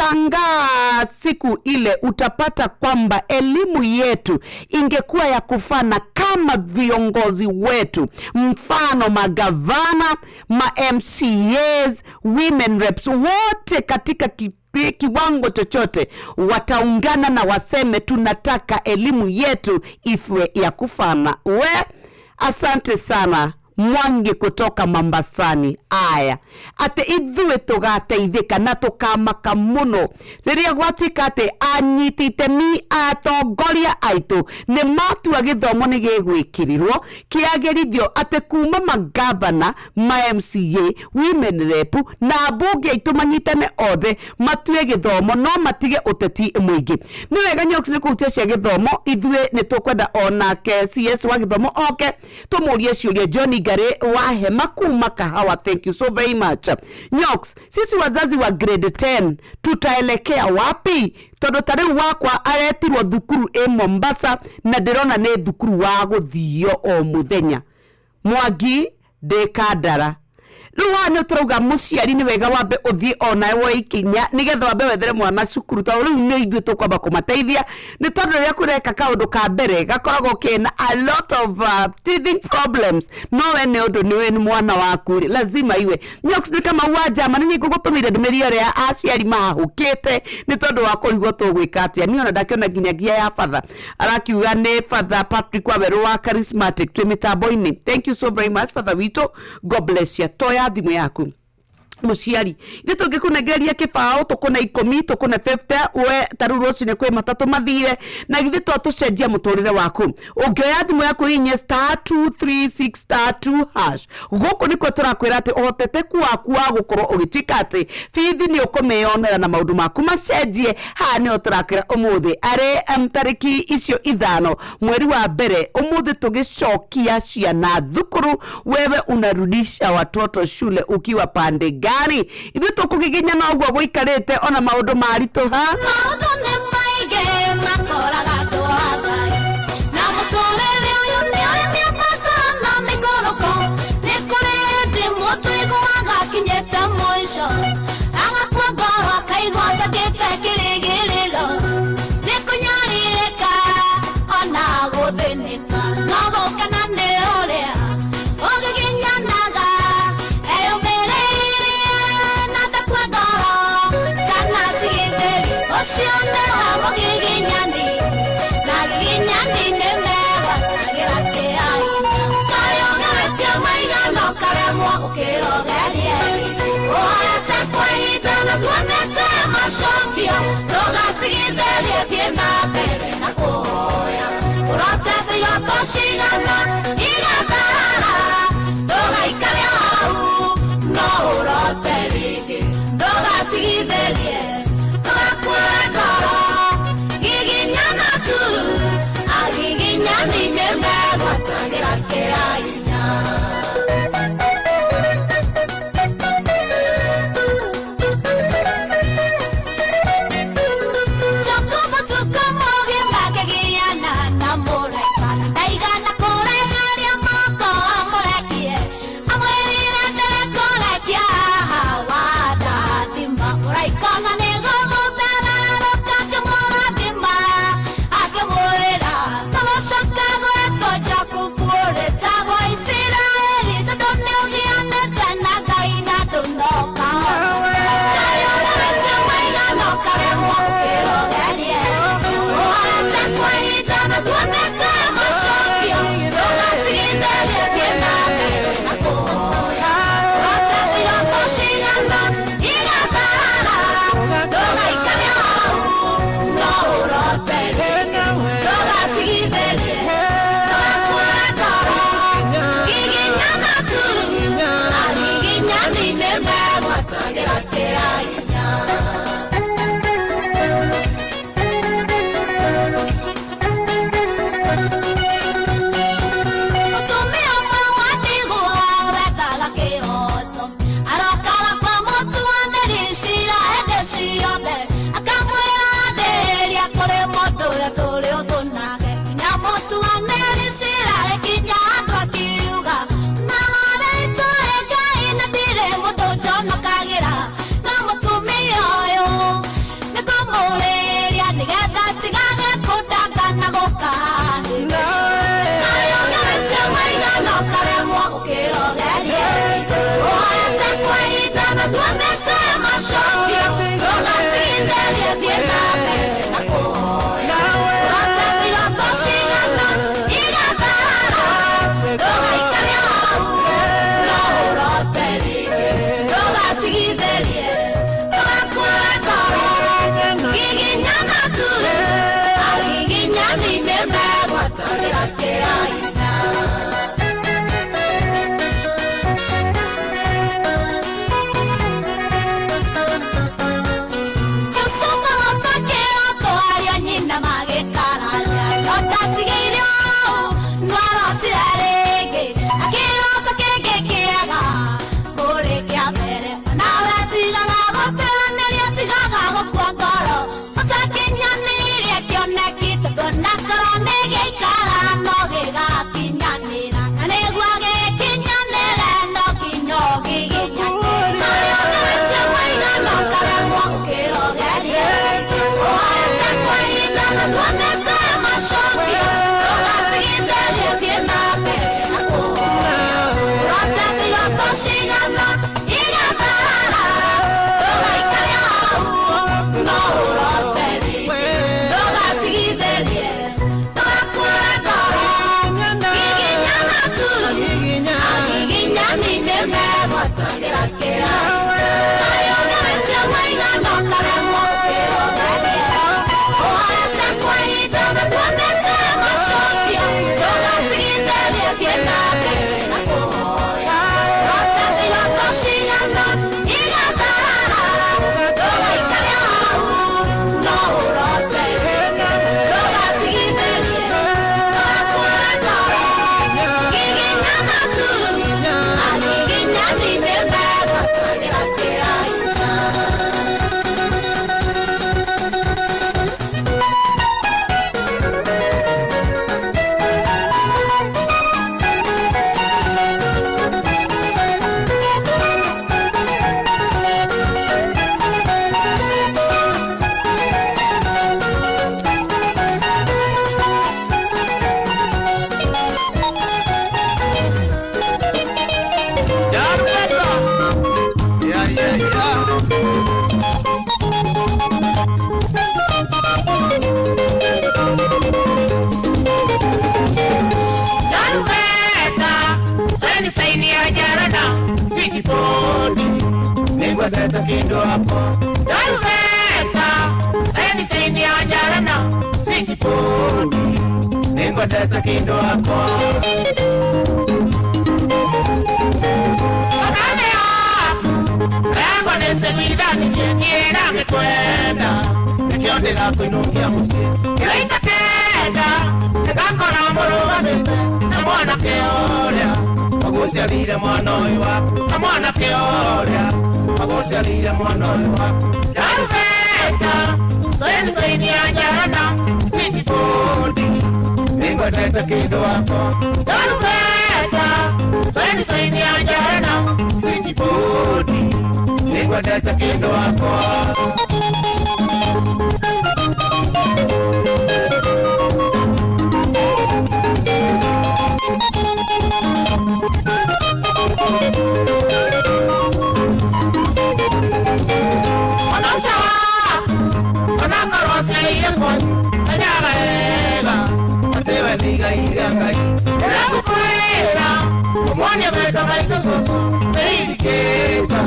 Utashangaa siku ile utapata kwamba elimu yetu ingekuwa ya kufana kama viongozi wetu, mfano magavana, ma MCAs, women reps wote katika kiwango chochote wataungana na waseme tunataka elimu yetu ifwe ya kufana. We, asante sana. Mwangi kutoka Mambasani. Aya, atĩ ithuĩ tũgateithĩka na tũkamaka mũno rĩrĩa gwatuĩka atĩ anyiti itemi atongoria aitũ nĩ matua gĩthomo nĩ gĩgwĩkĩrĩrwo kĩagĩrithio, atĩ kuma magavana, ma MCA, women rep na ambunge aitũ manyitane othe matue gĩthomo, no matige ũteti mũingĩ. Nĩ wega Nyox nĩ kũhutia cia gĩthomo. Ithuĩ nĩ tũkwenda onake CS wa gĩthomo oke tũmũrie ciũria. John Ngari wa Hema kuma Kahawa, thank you so very much. Nyox, sisi wazazi wa grade 10 tutaelekea wapi? Tondũ ta rĩu wakwa aretirwo thukuru ĩ Mombasa na ndĩrona nĩ thukuru wa gũthio o mũthenya. Mwangi ndĩ Kandara. Rĩu haha nĩ tũrauga mũciari nĩ wega wambe ũthiĩ onawe woe ikinya nĩgetha wambe wethere mwana cukuru, tondũ rĩu nĩ ithuĩ tũkwamba kũmateithia, nĩ tondũ rĩrĩa kũreka kaũndũ ka mbere gakoragwo kena a lot of teething problems, no we nĩ ũndũ nĩ we nĩ mwana waku rĩ, lazima iwe. Nyox nĩ kama wa njama nĩ ngũgũtũmĩire ndũmĩrĩri ĩrĩa aciari mahũkĩte nĩ tondũ wa kũrigwo tũgwĩka atĩa. Niĩ ona ndakĩona nginyagia ya batha arakiuga nĩ Father Patrick Wawerũ wa Charismatic twĩ mĩtambo-inĩ. Thank you so very much, Father witũ, God bless you. Toya thimũ yaku mũciari, ithuĩ tũngĩkũnengereria kĩbaũ tũkũne 10, tũkũne 50, we ta rĩu rũcinĩ kwĩ matatũ mathire na githĩ to tũcenjia mũtũrĩre waku. Ũngĩoya thimũ yaku inye *236*2#, gũkũ nĩkuo tũrakwĩra atĩ ũhoteteku waku wa gũkorwo ũgĩtuĩka atĩ bithi nĩ ũkũmĩonera na maũndũ maku macenjie. Haha nĩho tũrakwĩra ũmũthĩ arĩ tarĩki icio 5 mweri wa mbere, ũmũthĩ tũgĩcokia ciana thukuru. Wewe unarudisha watoto shule ukiwa pande gani? Ithuĩ tũkũgiginya na ũguo gũikarĩte ona maũndũ maritũha. Maũndũ nĩ maingĩ makoraga andũ a Ngai, na mũtũrĩre ũyũ nĩ ũrĩ mĩambato na mĩikũrũko. Nĩ kũrĩ hĩndĩ mũndũ aiguaga akinyĩte mũico, agakua ngoro akaigua atakĩte kĩrĩgĩrĩro. Nĩ kũnyarirĩka ona gũthĩnĩka, no gũkena nĩ ũrĩa ũgiginyanaga eyũmĩrĩirie na ndakue ngoro kana atigithĩrie. Ũcio nĩ wa mũgiginyani, na giginyani nĩ megwatagĩra kĩa hinya. Kaĩ ũgeretie maigana ũkaremwo ũkĩrogerie, ũhoete kwa ihinda na tuonete macokio, ndũgatigithĩrie, thiĩ na mbere na kũhoya. Ũrotete iroto cigana igatharara, ndũgaikare hau no ũrote rĩngĩ. Ndũgatigithĩrie, ndũgakue ngoro, giginyana. wakwa. Yarubeta saini saini ya njarana switipodi nĩngwendete kĩndũ wakwa. Thakame yaku yakwa nĩcemithanirie niĩ ndangĩkwenda nĩkĩo ndĩrakũinũkia mũciĩ kĩraita kenda nĩngakora mũrũgamĩte na mwanake ũrĩa agũciarire mwana ũyũ waku na mwanake ũrĩa agũciarire mwana ũyũ waku. Yarubeta saini saini ya njarana switipodi nĩngwendete kĩndũ wakwa. Yarubeta saini saini ya njarana switipodi nĩngwendete kĩndũ wakwa. Mwana waku onakorwo ũciarĩire kwanyu menyaga wega atĩ we nĩ igai rĩa Ngai. Ndĩragũkwĩra ũmuonie maita maitũ cũcũ nĩirikĩta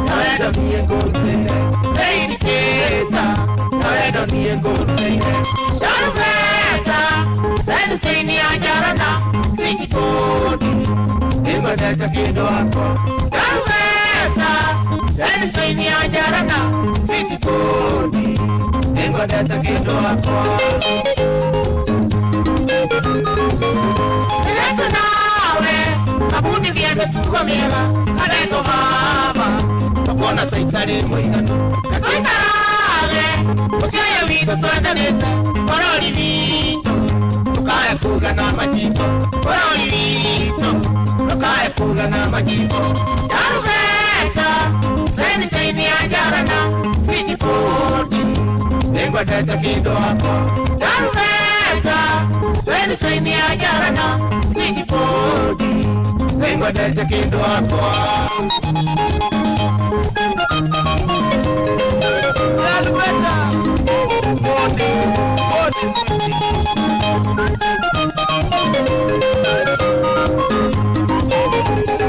na wendo niĩ ngũrutĩire nĩirikĩta na wendo niĩ ngũrutĩire. Yarubeta saini saini ya njarana switipodi nĩngwendete kĩndũ wakwa. Yarubeta saini saini ya njarana switipodi nĩngwendete kĩndũ wakwa. Ndĩretwo nawe ngabundithia mĩtugo mĩega karetwo baba tũkuona ta itarĩ mũiganu na tũikarage mũciĩ ũyũ witũ twendanĩte bũrũri witũ ndũkae kuga na majimbo bũrũri witũ ndũkae kuga na majimbo. Yarubeta saini saini ya njarana switipodi nĩngwendete kĩndũ wakwa. Yarubeta saini saini ya njarana switipodi nĩngwendete kĩndũ wakwa. Yarubeta bodi bodi switi.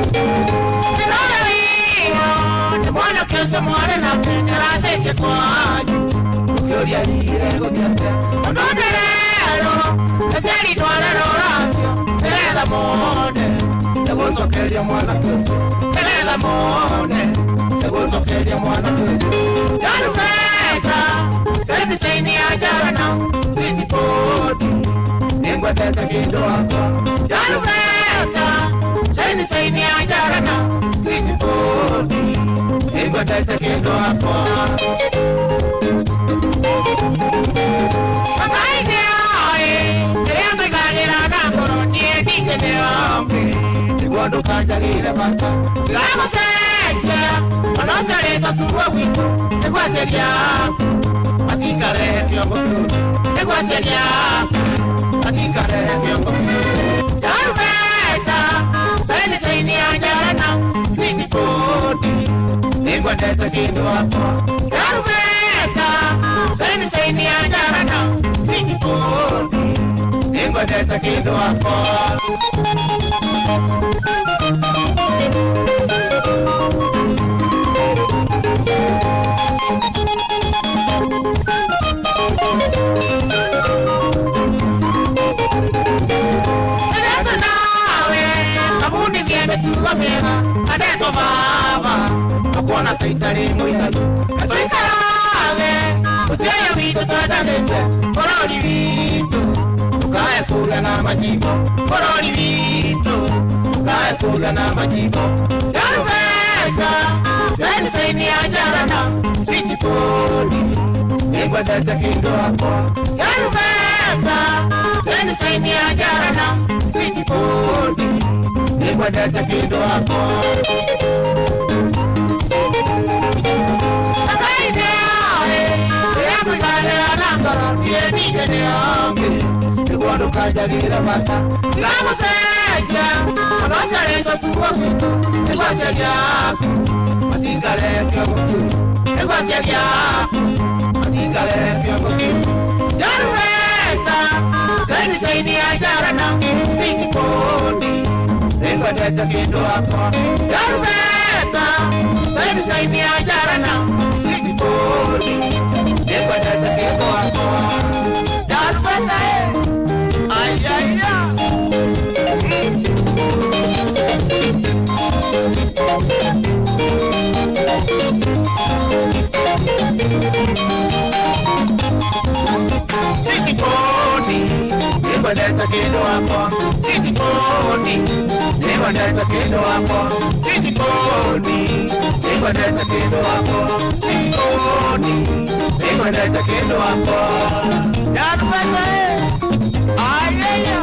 Ndĩrona wĩra nĩ mwanake ũcio mwarĩ nake nĩaracenjia kwanyu ũkĩũria hihi egũthiĩ atĩa tondũ ndĩrerwo aciari ndwarerwo ũracio nĩgetha mone cia mwanake ũcio nĩgetha mone cia mwanake ũcio. Yarubeta saini saini ya njarana switipodi nĩngwendete kĩndũ wakwa. Yarubeta saini saini ya njarana switipodi nĩngwendete kĩndũ wakwa. Ngai nĩoĩ kĩrĩa ngũigagĩra na ngoro niĩ ndingĩnĩombi nĩguo ndũkanjagĩre bata ndigagũcenjia ona ũciarĩtwo tuo gwitũ nĩguo aciari aku matikarehe kĩongo kĩũru nĩguo aciari aku matikarehe kĩongo kĩũru. Yarubeta saini saini ya njarana switipodi nĩngwendete kĩndũ wakwa. Yarubeta saini saini ya njarana switipodi nĩngwendete kĩndũ wakwa. Ndĩretwo nawe ngabundithie mĩtugo mĩega kandetwo baba tũkuona ta itarĩ mũiganu na tũikarage mũciĩ ũyũ witũ twendanĩte bũrũri witũ ndũkae kuga na majimbo bũrũri witũ ndũkae kuga na majimbo. Yarubeta saini saini ya njarana switipodi nĩngwendete kĩndũ wakwa. Yarubeta saini saini ya njarana switipodi nĩngwendete kĩndũ wakwa. Ngai nĩoĩ kĩrĩa ngũigagĩra na ngoro niĩ ndingĩnĩombi nĩguo ndũkanjagĩre bata ndigagũcenjia ona ũciarĩtwo tuo gwitũ nĩguo aciari aku matikarehe kĩongo kĩũru nĩguo aciari aku matikarehe kĩongo kĩũru. Yarubeta saini saini ya njarana switipodi nĩngwendete kĩndũ wakwa. Yarubeta saini saini ya njarana Bodi nĩngwendete kĩndũ wakwa Ndarupeta ayaya. City Bodi nĩngwendete kĩndũ wakwa City Bodi nĩngwendete kĩndũ wakwa City Bodi nĩngwendete kĩndũ wakwa City Bodi nĩngwendete kĩndũ wakwa Ndarupeta ayaya.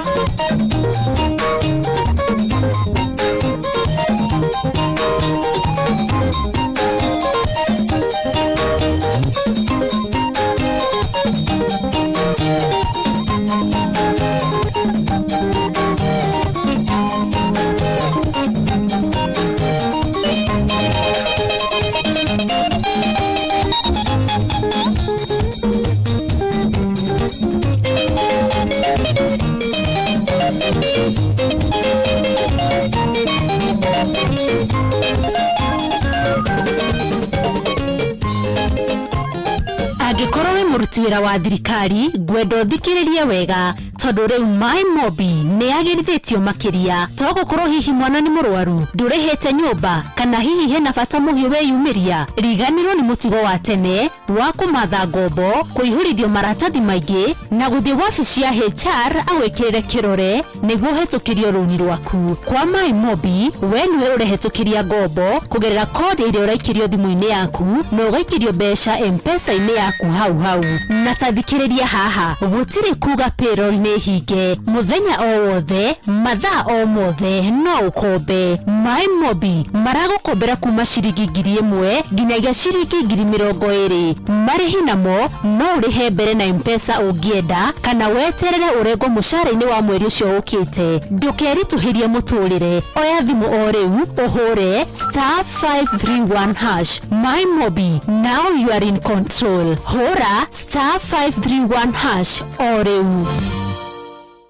Angĩkorwo wĩ mũruti wĩra wa thirikari, ngwenda ũthikĩrĩrie wega tondũ rĩu My Mobi nĩ yagĩrithĩtio makĩria. To gũkorwo hihi mwana nĩ mũrwaru, ndũrĩhĩte nyũmba, kana hihi hena bata mũhiũ wĩyumĩria, riganĩrwo nĩ mũtugo wa tene wa kũmatha ngombo, kũihũrithio maratathi maingĩ na gũthiĩ wabici ya HR agwĩkĩrĩre kĩrore nĩguo ũhetũkĩrio rũni rwaku. Kwa My Mobi, we nĩwe ũrehetũkĩria ngombo kũgerera kodi ĩrĩa ũraikĩrio thimũ-inĩ yaku na ũgaikĩrio mbeca M-Pesa-inĩ yaku hau hau. Na ta thikĩrĩria haha, gũtirĩ kuga payroll nĩ hinge, mũthenya o wothe, mathaa o mothe no ũkombe. My Mobi maragũkombera kuma ciringi 1000 nginyagia ciringi 20,000. Marĩhi namo no ũrĩhe mbere na M-Pesa ũngĩenda kana weterere ũrengwo mũcara-inĩ wa mweri ũcio ũkĩte. Ndũkeritũhĩrie mũtũrĩre, oya thimũ o rĩu ũhũre star 531 hash. My Mobi, now you are in control. Hũra star 531 hash o rĩu.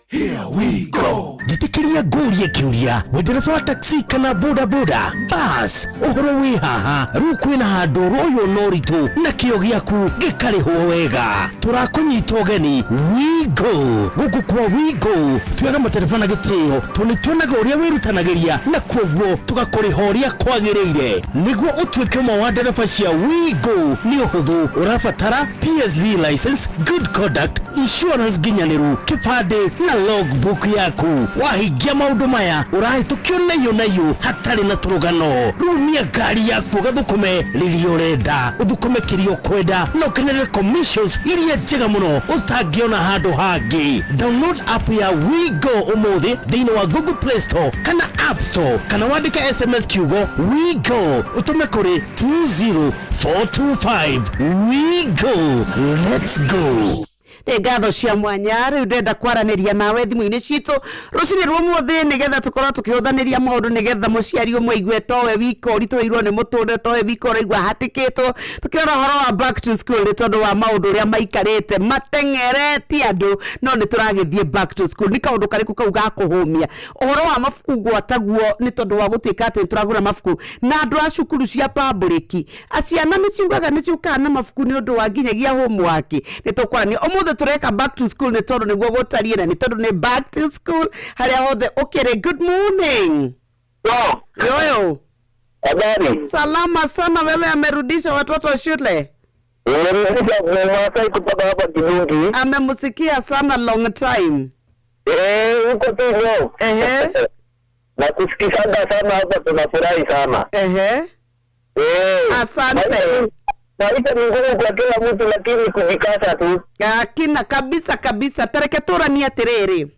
Here we go. Njĩtĩkĩria ngũrie kĩũria, we ndereba wa taxi kana boda boda bas, ũhoro wĩ haha rĩu kwĩna handũ ũroywo na ũritũ na kĩo gĩaku gĩkarĩhwo wega. Tũrakũnyita ũgeni WeGo. Gũkũ kwa WeGo tuoyaga matereba na gĩtĩo tondũ nĩ tuonaga ũrĩa wĩrutanagĩria na kwoguo tũgakũrĩha ũrĩa kwagĩrĩire. Nĩguo ũtuĩke ũmwe wa ndereba cia WeGo nĩ ũhũthũ, ũrabatara PSV license, good conduct, insurance nginyanĩru, kĩbandĩ na logbook yaku. Wahingia maũndũ maya ũrahĩtũkio naiyũ naiyũ hatarĩ na tũrũgano. Rumia ngari yaku ũgathũkũme rĩrĩa ũrenda, ũthũkũme kĩrĩa ũkwenda na ũkenerere commissions iria njega mũno ũtangĩona handũ hangĩ. Download app ya WeGo ũmũthĩ thĩinĩ wa Google Play Store kana App Store, kana wandĩke SMS kiugo WeGo ũtũme kũrĩ 20425. WeGo, let's go. Nĩ ngatho cia mwanya. Rĩu ndĩrenda kwaranĩria nawe thimũ-inĩ citũ rũcinĩ rwa ũmũthĩ nĩgetha tũkorwo tũkĩhũthanĩria maũndũ, nĩgetha mũciari ũmwe aigue towe wika ũritũhĩirwo nĩ mũtũrĩre, towe wika ũraigua hatĩkĩtwo. Tũkĩrora ũhoro wa back to school nĩ tondũ wa maũndũ ũrĩa maikarĩte mateng'eretie andũ, no nĩ tũragĩthiĩ back to school. Nĩ kaũndũ karĩkũ kau ga kũhũmia ũhoro wa mabuku gwataguo nĩ tondũ wa gũtuĩka atĩ nĩ tũragũra mabuku na andũ a cukuru cia public, ciana nĩ ciugaga nĩ ciũkaga na mabuku nĩ ũndũ wa nginyagia homework. Nĩ tũkwarania ũmũthĩ, tũreka back to school nĩ tondũ nĩguo gũtariĩ na nĩ tondũ nĩ back to school harĩa hothe ũkĩrĩ. Good morning. Yoyo. Habari. Salama sana. Wewe amerudisha watoto shule? Nimerudisha Masai kutoka hapa Kibungi. Amemsikia sana, long time. Eh, huko tu leo. Ehe. Na kusikizanga sana hapa, tunafurahi sana. Ehe. Eh. Asante. Maisha ni ngumu kwa kila mtu, lakini kujikasa tu. Akina kabisa kabisa. Tareke tũranie atĩrĩrĩ.